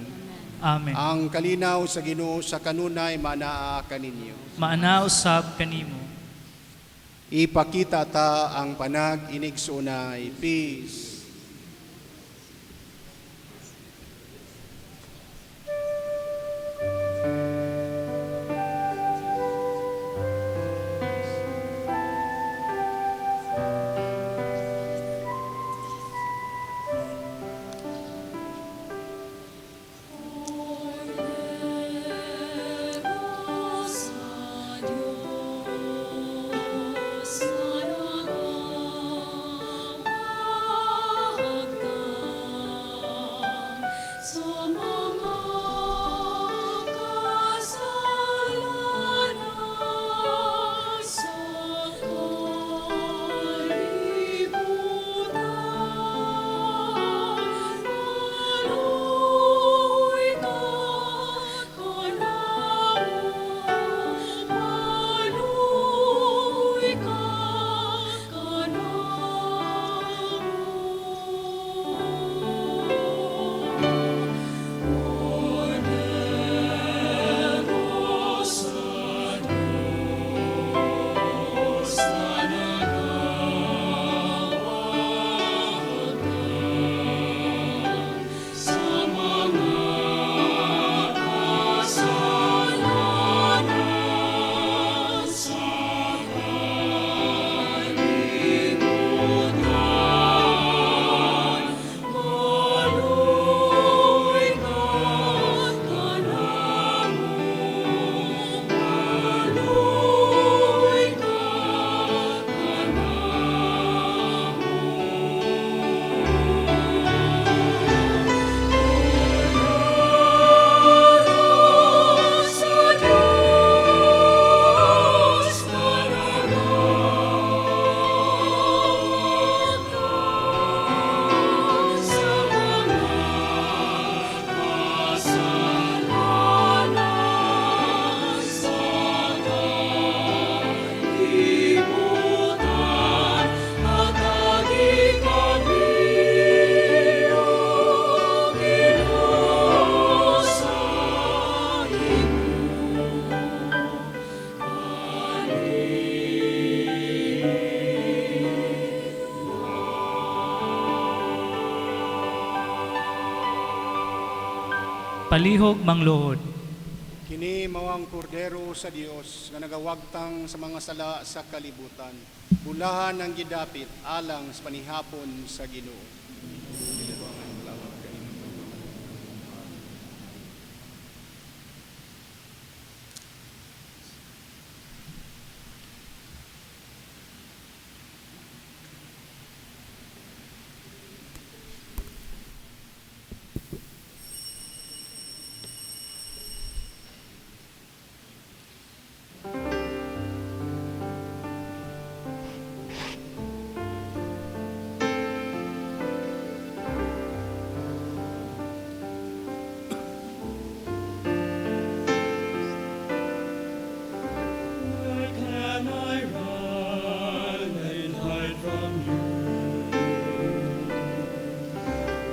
Amen. Ang kalinaw sa Ginoo sa kanunay manaa kaninyo. Maana usab kanimo. Ipakita ta ang panag-inigsunay. Peace. Sa Diyos, Palihog mangluhod. Kini mao ang kordero sa Dios nga nagawagtang sa mga sala sa kalibutan. Bulahan ang gidapit alang sa panihapon sa Ginoo. Where can I run and hide from you?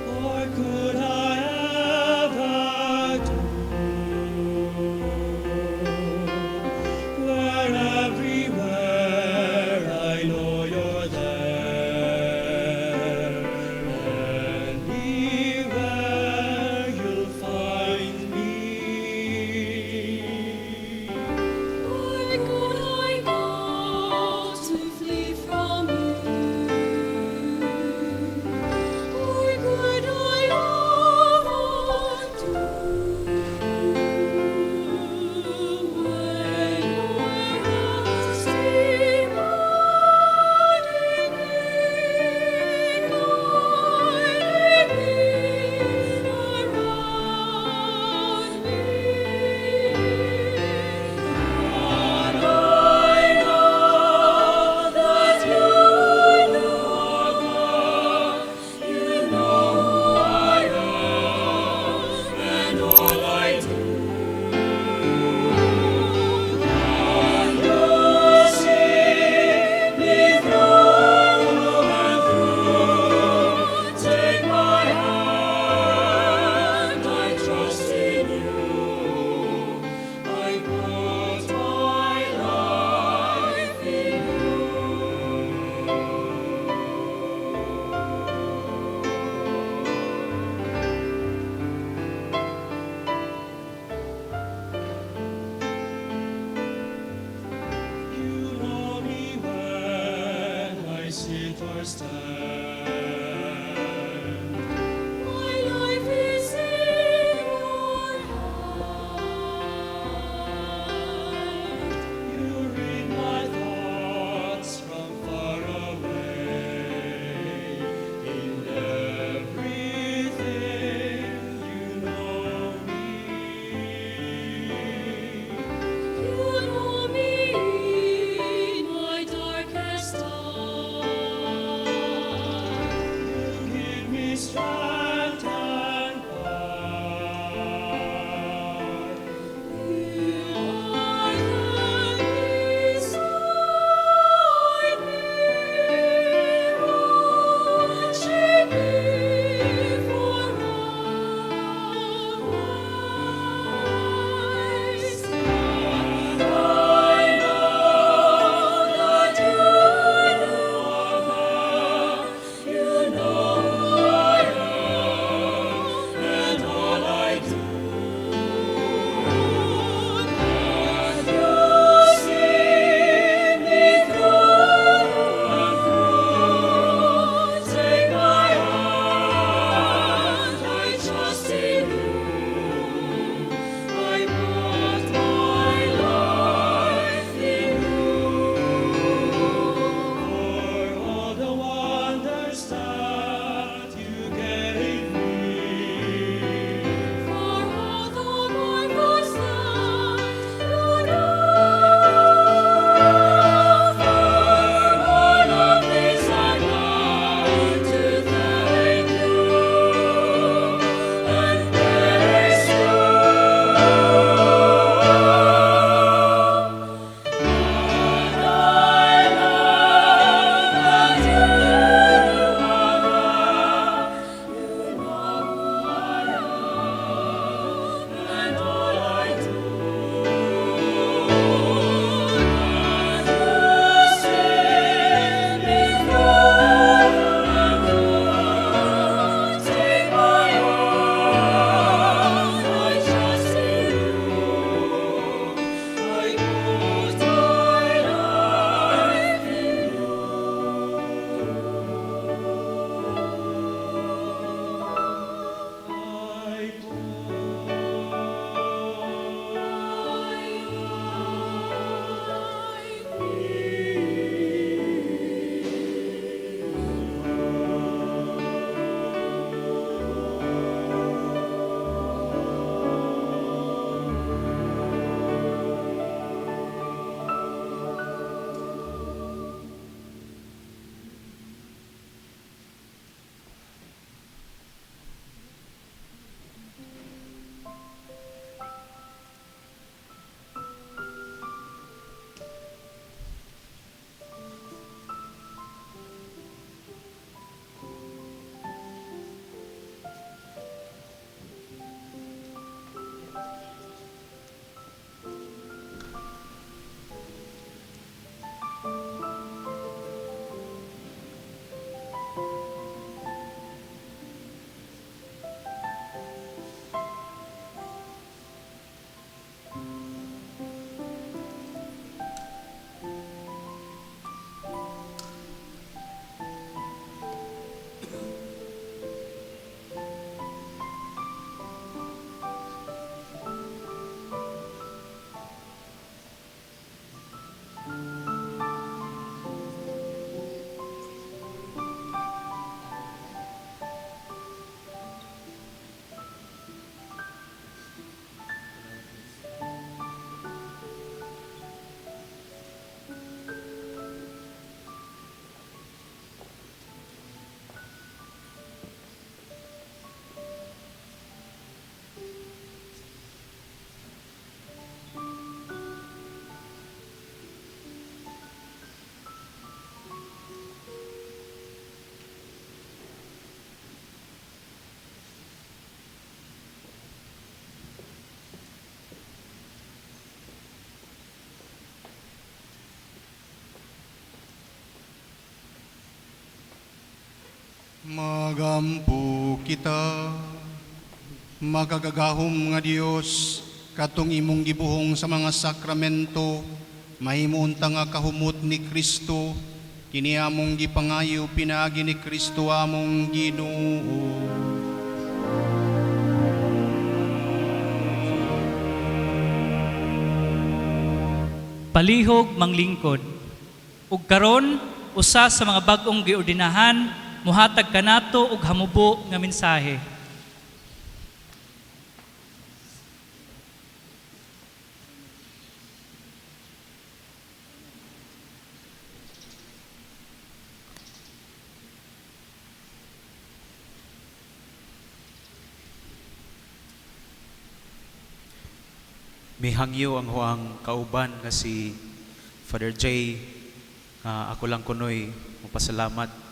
Or could I ever do? Where everywhere I know you're there, anywhere you'll find me. Where could I go to flee from you? Or could I ever do? When your wrath's demanding me, guiding me around me. But I know that you are God. You know who I am and all I do. And you see me through and through. Take my hand, I trust in you. I put my life in you. You know me when I sit or stand. My life is in your hand. You read my thoughts from far away. In everything you know me. You know me in my darkest hour. Magampo kita, makagagahom nga Dios, katong imong gibuhong sa mga sakramento, mahimo unta nga kahumot ni Kristo, kini among gipangayo pinaagi ni Kristo among Ginoo. Palihog manglingkod. Ug karon usa sa mga bag-ong giordinahan muhatag kanato og hamubo nga mensahe. Mihangyo ang huang kauban nga si Father Jay. Ako lang kunoy mapasalamat.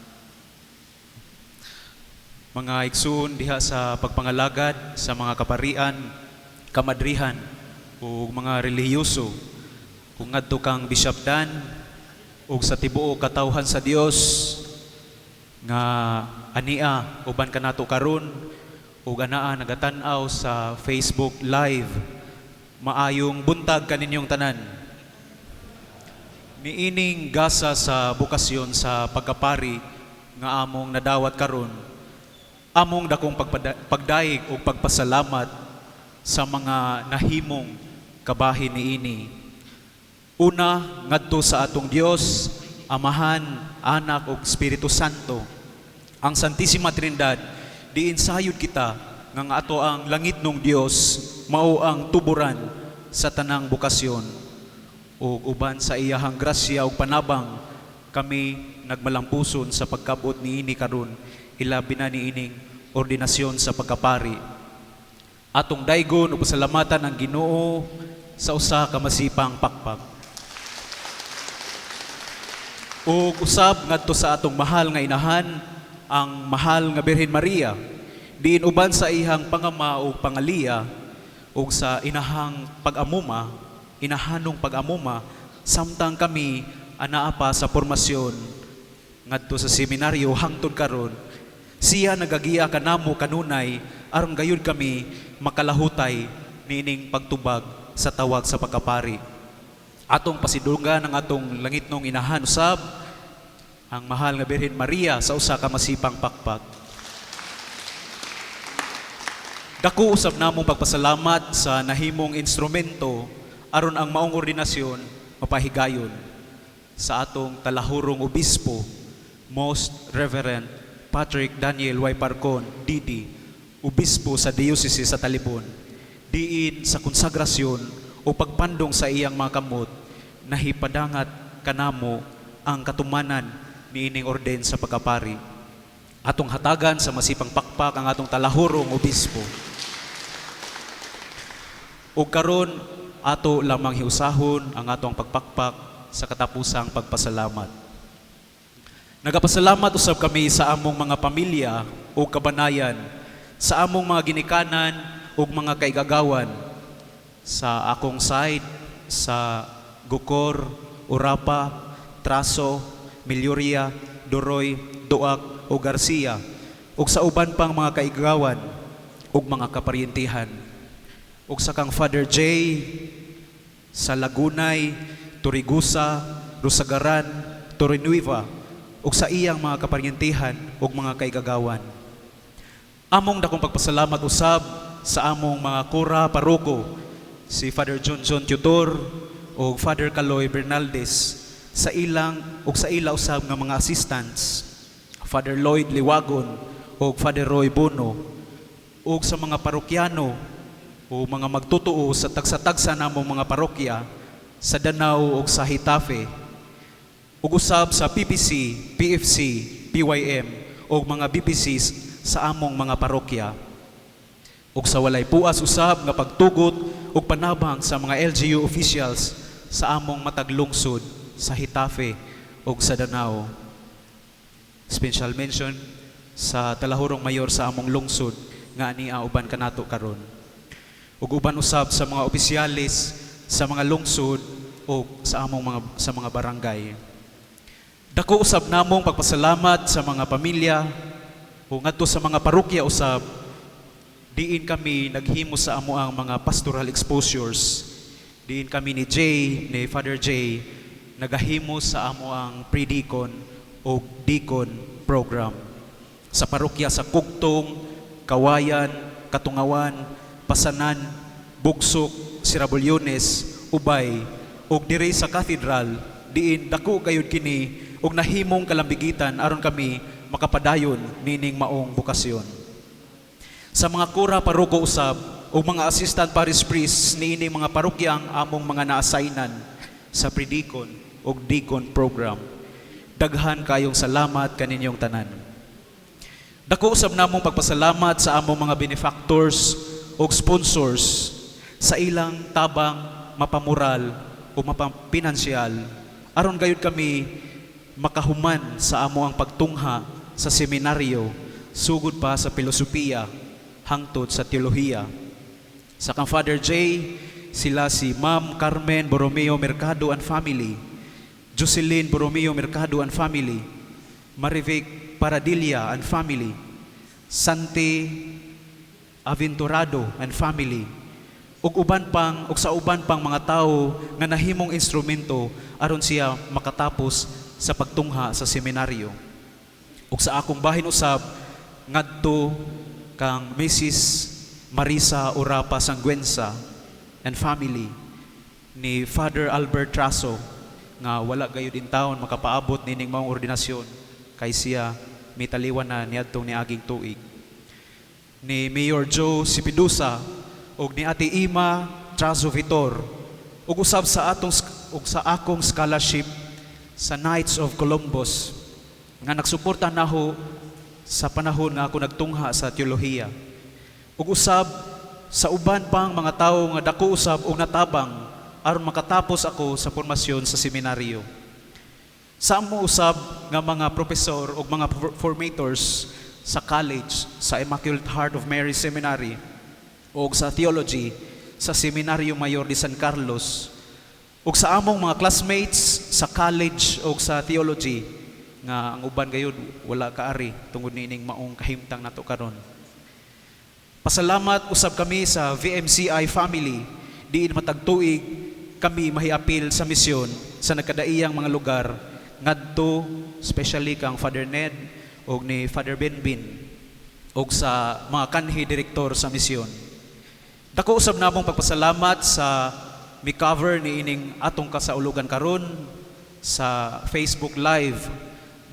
Mga igsoon diha sa pagpangalagad sa mga kaparian, kamadrihan ug mga relihiyoso, kung ngadto kang Bishop Dan ug sa tibuok katawhan sa Dios nga ania uban kanato karon ug anaa nagatan-aw sa Facebook Live, maayong buntag kaninyong tanan. Niining gasa sa bokasyon sa pagkapari nga among nadawat karon, among dakong pagdaig ug pagpasalamat sa mga nahimong kabahin niini. Una, ngadto sa atong Dios, Amahan, Anak ug Espiritu Santo. Ang Santissima Trinidad, diin sayod kita nga ang ato ang langit nung Dios mao ang tuburan sa tanang bokasyon. Ug uban sa iyahang grasya ug panabang kami nagmalampuson sa pagkabot niini karon, ilabi na niining ordinasyon sa pagkapari. Atong daygon ug pasalamatan ang Ginoo sa usa ka masipang pakpak. Ug usab ngadto sa atong mahal nga inahan, ang mahal nga Birhen Maria, diin uban sa iyang pangama ug pangaliya ug sa inahang pag-amuma, inahanong pag-amuma, samtang kami anaa pa sa formasyon ngadto sa seminaryo hangtod karon, siya nagagiya kanamo kanunay aron gayud kami makalahutay niining pagtubag sa tawag sa pagkapari. Atong pasidunggan ang atong langitnong inahan usab ang mahal nga Birhen Maria sa usa ka masipang pakpak. Dako usab namong pagpasalamat sa nahimong instrumento aron ang maong ordinasyon mapahigayon sa atong talahurong obispo, Most Reverend Patrick Daniel Y. Parcon, DD, obispo sa Diocese sa Talibon, diin sa konsagrasyon o pagpandong sa iyang mga kamot, nahipadangat kanamo ang katumanan niining orden sa pagkapari. Atong hatagan sa masipang pakpak ang atong talahurong obispo. Ug karon ato lamang hiusahon ang atong pagpakpak sa katapusang pagpasalamat. Nagapasalamat usab kami sa among mga pamilya o kabanayan, sa among mga ginikanan ug mga kaigagawan, sa akong side, sa Gukor, Urapa, Traso, Milyuria, Doroy, Duak o Garcia, ug sa uban pang mga kaigagawan ug mga kaparyentihan. Ug sa kang Father J sa Lagunay, Torigusa, Rosagaran, Torrenueva, ug sa iyang mga kaparyentihan ug mga kaigagawan. Among dakong pagpasalamat usab sa among mga kura paroko, si Father John John Tutor ug Father Caloy Bernaldez, sa ilang ug sa ila usab nga mga assistants, Father Lloyd Liwagon ug Father Roy Bono, ug sa mga parokyano o mga magtutuo sa tagsa-tagsa namong mga parokya sa Danao ug sa Getafe, ug usab sa PPC, PFC, PYM ug mga BPCs sa among mga parokya, ug sa walay puas usab nga pagtugot ug panabang sa mga LGU officials sa among matag lungsod sa Getafe ug sa Danao. Special mention sa talahurong mayor sa among lungsod nga ania uban kanato karon. Ug uban usab sa mga opisyales sa mga lungsod o sa among mga sa mga barangay. Dako usab namong pagpasalamat sa mga pamilya, O ngadto sa mga parokya usab diin kami naghimo sa amoang mga pastoral exposures. Diin kami ni Jay, ni Father Jay, nagahimo sa amoang pre-deacon o deacon program. Sa parokya sa Kugtong, Kawayan, Katungawan, Pasanan, Bugsok, Sirabulyones, Ubay, ug diri sa cathedral, diin dako gayud kini ug nahimong kalambigitan aron kami makapadayon nining maong bokasyon. Sa mga kura paroko usab ug mga assistant parish priests niining mga parokya ang among mga naassignan sa pre-deacon ug deacon program. Daghan kayong salamat kaninyong tanan. Dako usab namong pagpasalamat sa among mga benefactors ug sponsors sa ilang tabang mapamoral o mapapinansyal aron gayud kami makahuman sa amo ang pagtungha sa seminaryo sugod pa sa filosofiya hangtod sa teolohiya. Sa kang Father J, sila si Ma'am Carmen Borromeo Mercado and family, Jocelyn Borromeo Mercado and family, Marivic Paradilla and family, Santi Aventurado and family, ug uban pang ug sa uban pang mga tawo nga nahimong instrumento aron siya makatapos sa pagtungha sa seminaryo. Ug sa akong bahin usab ngadto kang Mrs. Marisa Urapa Sangüenza and family, ni Father Albert Traso nga wala gayud in taon makapaabot nining maong ordinasyon kay siya mitaliwan na niadtong niaging tuig. Ni Mayor Joe Sipidusa ug ni Ate Ima Trazo Vitor ug usab sa atong ug sa akong scholarship sa Knights of Columbus nga nagsuporta naho sa panahon nga ako nagtungha sa teolohiya. Ug usab sa uban pang mga tawo nga dako usab og natabang aron makatapos ako sa formasyon sa seminaryo. Sa amo usab nga mga profesor ug mga formators sa college sa Immaculate Heart of Mary Seminary ug sa theology sa Seminario Mayor de San Carlos ug sa among mga classmates sa college ug sa theology nga ang uban gayud wala kaari tungod niining maong kahimtang nato karon. Pasalamat usab kami sa VMCI family diin matag tuig kami mahiapil sa misyon sa nagkadaiyang mga lugar ngadto especially kang Father Ned ug ni Father Benbin ug sa mga kanhi direktor sa misyon. Dako usab namong pagpasalamat sa mi-cover ni ining atong kasaulugan karon sa Facebook Live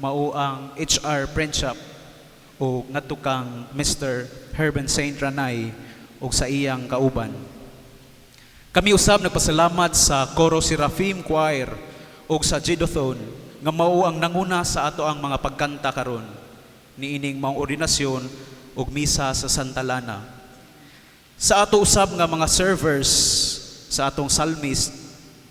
mao ang HR Print Shop o ngadto kang Mr. Herben Saint Ranay ug sa iyang kauban. Kami usab nagpasalamat sa Coro Seraphim Choir ug sa Jeduthun nga mao ang nanguna sa ato ang mga pagkanta karon niining maong ordinasyon ug misa sa Santa Lana. Sa ato usab nga mga servers, sa atong psalmist,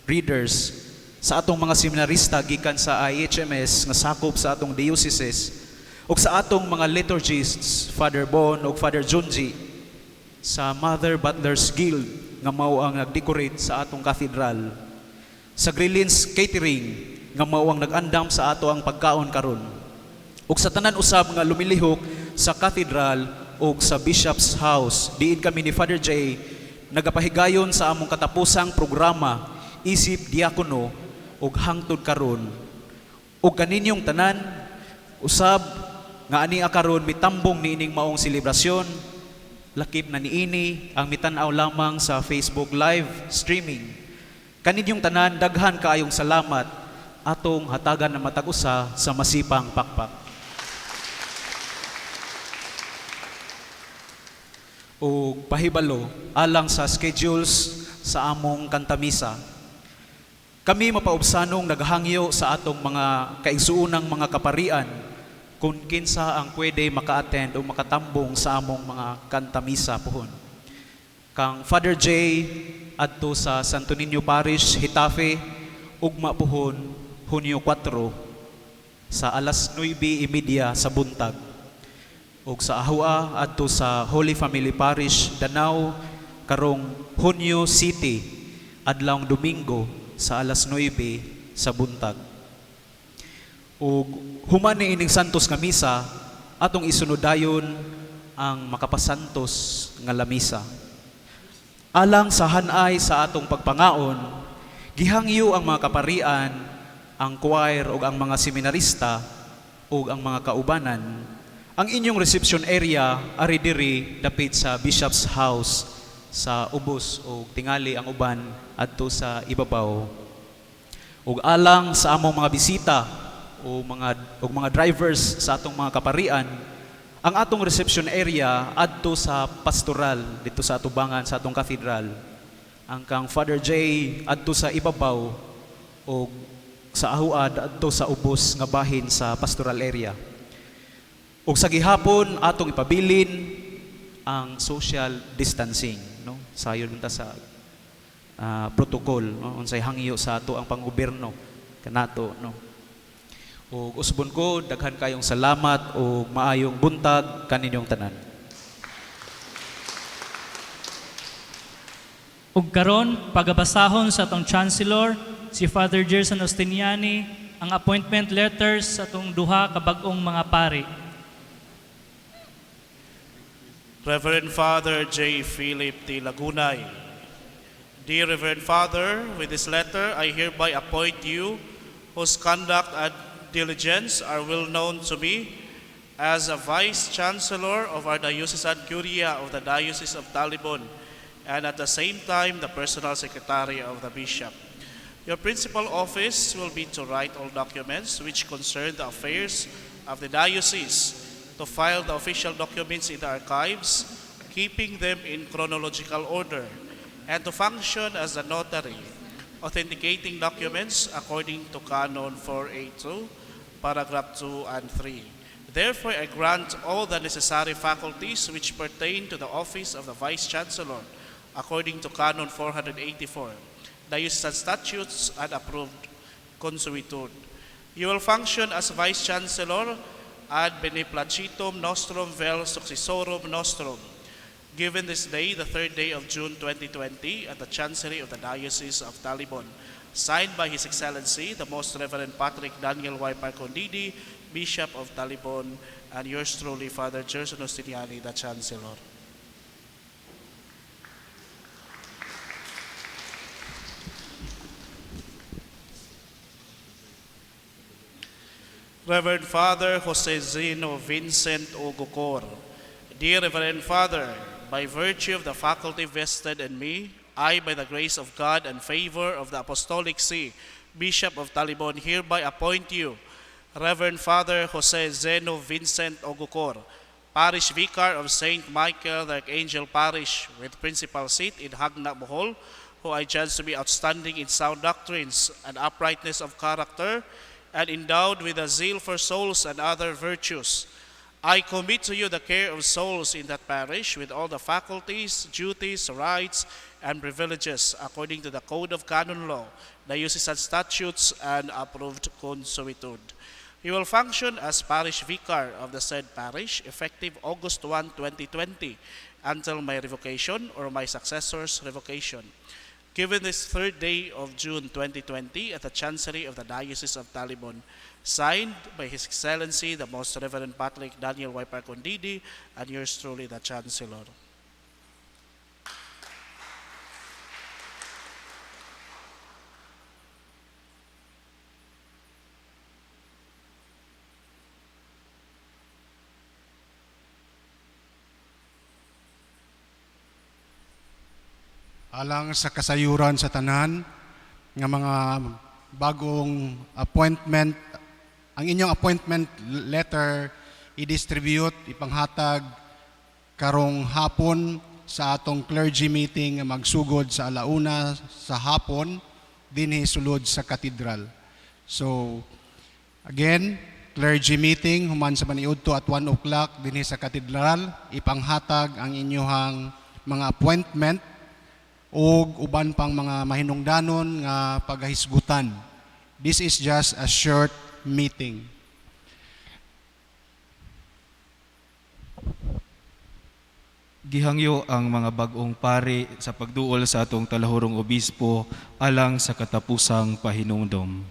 readers, sa atong mga seminarista gikan sa IHMS nga sakop sa atong dioceses, ug sa atong mga liturgists, Father Bon ug Father Junji, sa Mother Butlers Guild nga mao ang nag-decorate sa atong cathedral, sa Grillins Catering nga mao ang nag-andam sa ato ang pagkaon karon, ug sa tanan usab nga lumilihok sa cathedral ug sa Bishop's House diin kami ni Father J nagapahigayon sa among katapusang programa isip diakono ug hangtod karon. Ug kaninyong tanan usab nga ani karon mitambong niining maong selebrasyon, lakip na niini ang mitan-aw lamang sa Facebook live streaming. Kaninyong tanan daghan kaayong salamat atong hatagan ng matag usa sa masipang pakpak. O pahibalo alang sa schedules sa among kantamisa. Kami mapaubsanong naghangyo sa atong mga kaigsuonang mga kaparian kung kinsa ang pwede maka-attend o makatambong sa among mga kantamisa pohon. Kang Father J adto sa Santo Niño Parish, Getafe, ugma pohon Hunyo 4 sa alas 9:30 sa buntag. Ug sa Ahua adto sa Holy Family Parish, Danao, karong Hunyo City, adlawng Domingo sa alas 9 sa buntag. Ug human ni ining Santos nga misa, Atong isunod dayon ang makapasantos nga lamisa. Alang sa hanay sa atong pagpangaon, gihangyo ang mga kaparian, ang choir ug ang mga seminarista ug ang mga kaubanan. Ang inyong reception area ari diri dapit sa Bishop's House sa ubos ug tingali ang uban adto sa ibabaw. Ug alang sa among mga bisita o mga drivers sa atong mga kaparian, ang atong reception area adto sa pastoral dito sa atubangan sa atong cathedral. Ang kang Father J adto sa ibabaw o sa ahuad adto sa ubos nga bahin sa pastoral area. Ug sa gihapon atong ipabilin ang social distancing, no? Sayon ta sa protocol, no? Unsay hangyo sa ato ang panggobyerno kanato, no? Ug usbon ko, daghan kayong salamat ug maayong buntag kaninyong tanan. Ug karon pagabasahon sa atong Chancellor si Father Gerson Ostiniani ang appointment letters sa atong duha ka bag-ong mga pari. Reverend Father J. Philip T. Lagunay. Dear Reverend Father, with this letter I hereby appoint you, whose conduct and diligence are well known to me, as a Vice Chancellor of our Diocesan Curia of the Diocese of Talibon, and at the same time the personal secretary of the Bishop. Your principal office will be to write all documents which concern the affairs of the diocese, to file the official documents in the archives, keeping them in chronological order, and to function as a notary, authenticating documents according to Canon 482, paragraph 2 and 3. Therefore, I grant all the necessary faculties which pertain to the office of the Vice Chancellor, according to Canon 484, diocesan statutes and approved consuetude. You will function as Vice Chancellor ad beneplacitum nostrum vel successorum nostrum, given this day, the 3rd day of June 2020, at the Chancery of the Diocese of Talibon, signed by His Excellency, the Most Reverend Patrick Daniel Y. Parcondidi, Bishop of Talibon, and yours truly, Father Gerson Ostiniani, the Chancellor. Reverend Father Jose Zeno Vincent Ogocor. Dear Reverend Father, by virtue of the faculty vested in me, I, by the grace of God and favor of the Apostolic See, Bishop of Talibon, hereby appoint you, Reverend Father Jose Zeno Vincent Ogocor, Parish Vicar of St. Michael the Archangel Parish, with principal seat in Hagna, Bohol, who I judge to be outstanding in sound doctrines and uprightness of character, and endowed with a zeal for souls and other virtues. I commit to you the care of souls in that parish with all the faculties, duties, rights, and privileges according to the Code of Canon Law, diocesan statutes, and approved consuetude. You will function as parish vicar of the said parish effective August 1, 2020, until my revocation or my successor's revocation. Given this 3rd day of June 2020 at the Chancery of the Diocese of Talibon, signed by His Excellency, the Most Reverend Patrick Daniel Y. Parcondidi, and yours truly, the Chancellor. Alang sa kasayuran sa tanan nga mga bagong appointment, ang inyong appointment letter i-distribute, ipanghatag karong hapon sa atong clergy meeting nga magsugod sa 1:00 sa hapon dinhi sulod sa katedral. So again, clergy meeting human sa maniudto at 1 o'clock dinhi sa katedral, ipanghatag ang inyong mga appointment og uban pang mga mahinungdanon nga pagahisgutan. This is just a short meeting. Gihangyo ang mga bag-ong pari sa pagduol sa atong talahurong obispo alang sa katapusang pahinumdom.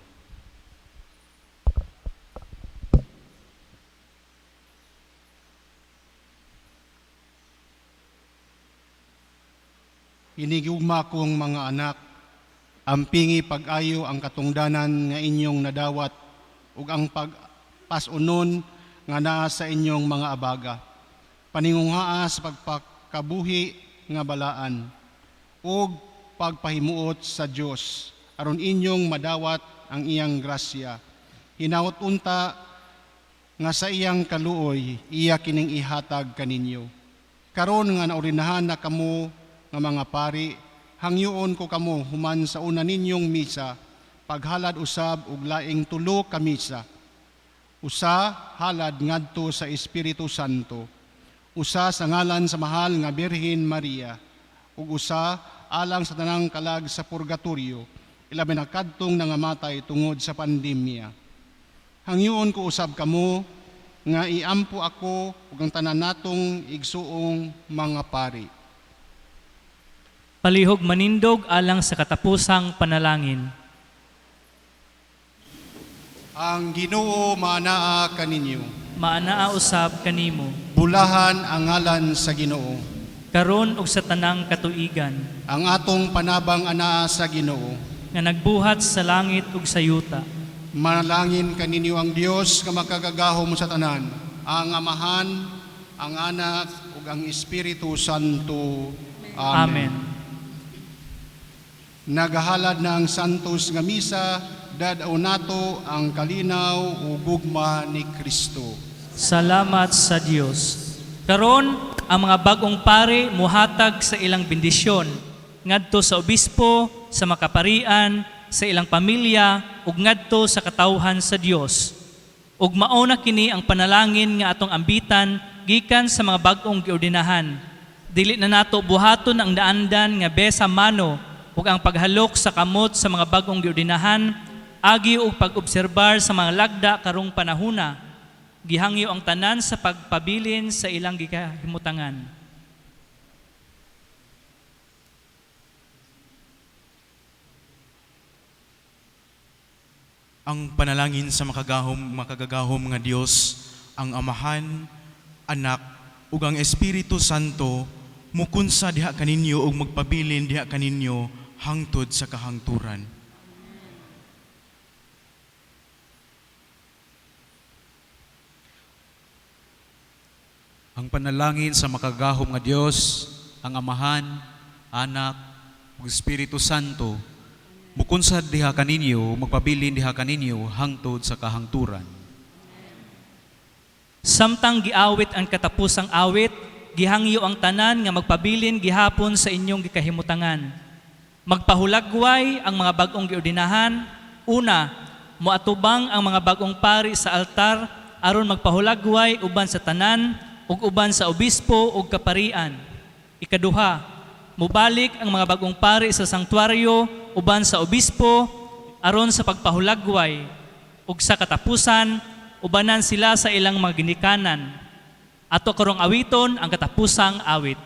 Hinigugma kong mga anak, ampingi pag-ayo ang katungdanan nga inyong nadawat ug ang pagpasunon nga naa sa inyong mga abaga. Paningunghaa sa pagpakabuhi nga balaan ug pagpahimuot sa Dios aron inyong madawat ang iyang grasya. Hinaot unta nga sa iyang kaluoy iya kining ihatag kaninyo. Karon nga naordinahan na kamo nga mga pari, hangyoon ko kamo human sa una ninyong misa, paghalad usab og laing tulo ka misa. Usa halad ngadto sa Espiritu Santo, usa sa ngalan sa mahal nga Birhen Maria, ug usa alang sa tanang kalag sa purgatorio, ilabi na kadtong nangamatay tungod sa pandemya. Hangyoon ko usab kamo nga iampo ako ug ang tanan natong igsuong mga pari. Palihog manindog alang sa katapusang panalangin. Ang Ginoo maanaa kaninyo. Maanaa usab kanimo. Bulahan ang ngalan sa Ginoo. Karon ug sa tanang katuigan. Ang atong panabang anaa sa Ginoo. Nga nagbuhat sa langit ug sa yuta. Manalangin kaninyo ang Dios nga makagagahom sa tanan, ang Amahan, ang Anak ug ang Espiritu Santo. Amen. Amen. Nagahalad na ang Santos nga Misa, dad-aw nato ang kalinaw ug gugma ni Kristo. Salamat sa Dios. Karon ang mga bag-ong pare muhatag sa ilang bendisyon ngadto sa obispo, sa makaparian, sa ilang pamilya ug ngadto sa katawhan sa Dios. Ug mao na kini ang panalangin nga atong ambitan gikan sa mga bag-ong giordinahan. Dili na nato buhaton ang daandan nga besa mano ug ang paghalok sa kamot sa mga bag-ong giordinahan agi og pag-obserbar sa mga lagda karong panahuna. Gihangyo ang tanan sa pagpabilin sa ilang gikahimutangan. Ang panalangin sa makagagahom nga Dios, ang Amahan, Anak, ug ang Espiritu Santo, mukunsa diha kaninyo ug magpabilin diha kaninyo hangtod sa kahangturan. Ang panalangin sa makagagahom nga Dios, ang Amahan, Anak, ug Espiritu Santo, mukunsad diha kaninyo, magpabilin diha kaninyo hangtod sa kahangturan. Samtang giawit ang katapusang awit, gihangyo ang tanan nga magpabilin gihapon sa inyong gikahimutangan. Magpahulagway ang mga bag-ong giordinahan. Una, moatubang ang mga bag-ong pari sa altar aron magpahulagway uban sa tanan ug uban sa obispo ug kaparian. Ikaduha, mubalik ang mga bag-ong pari sa sanktuaryo uban sa obispo aron sa pagpahulagway, ug sa katapusan ubanan sila sa ilang mga ginikanan. Ato karong awiton ang katapusang awit.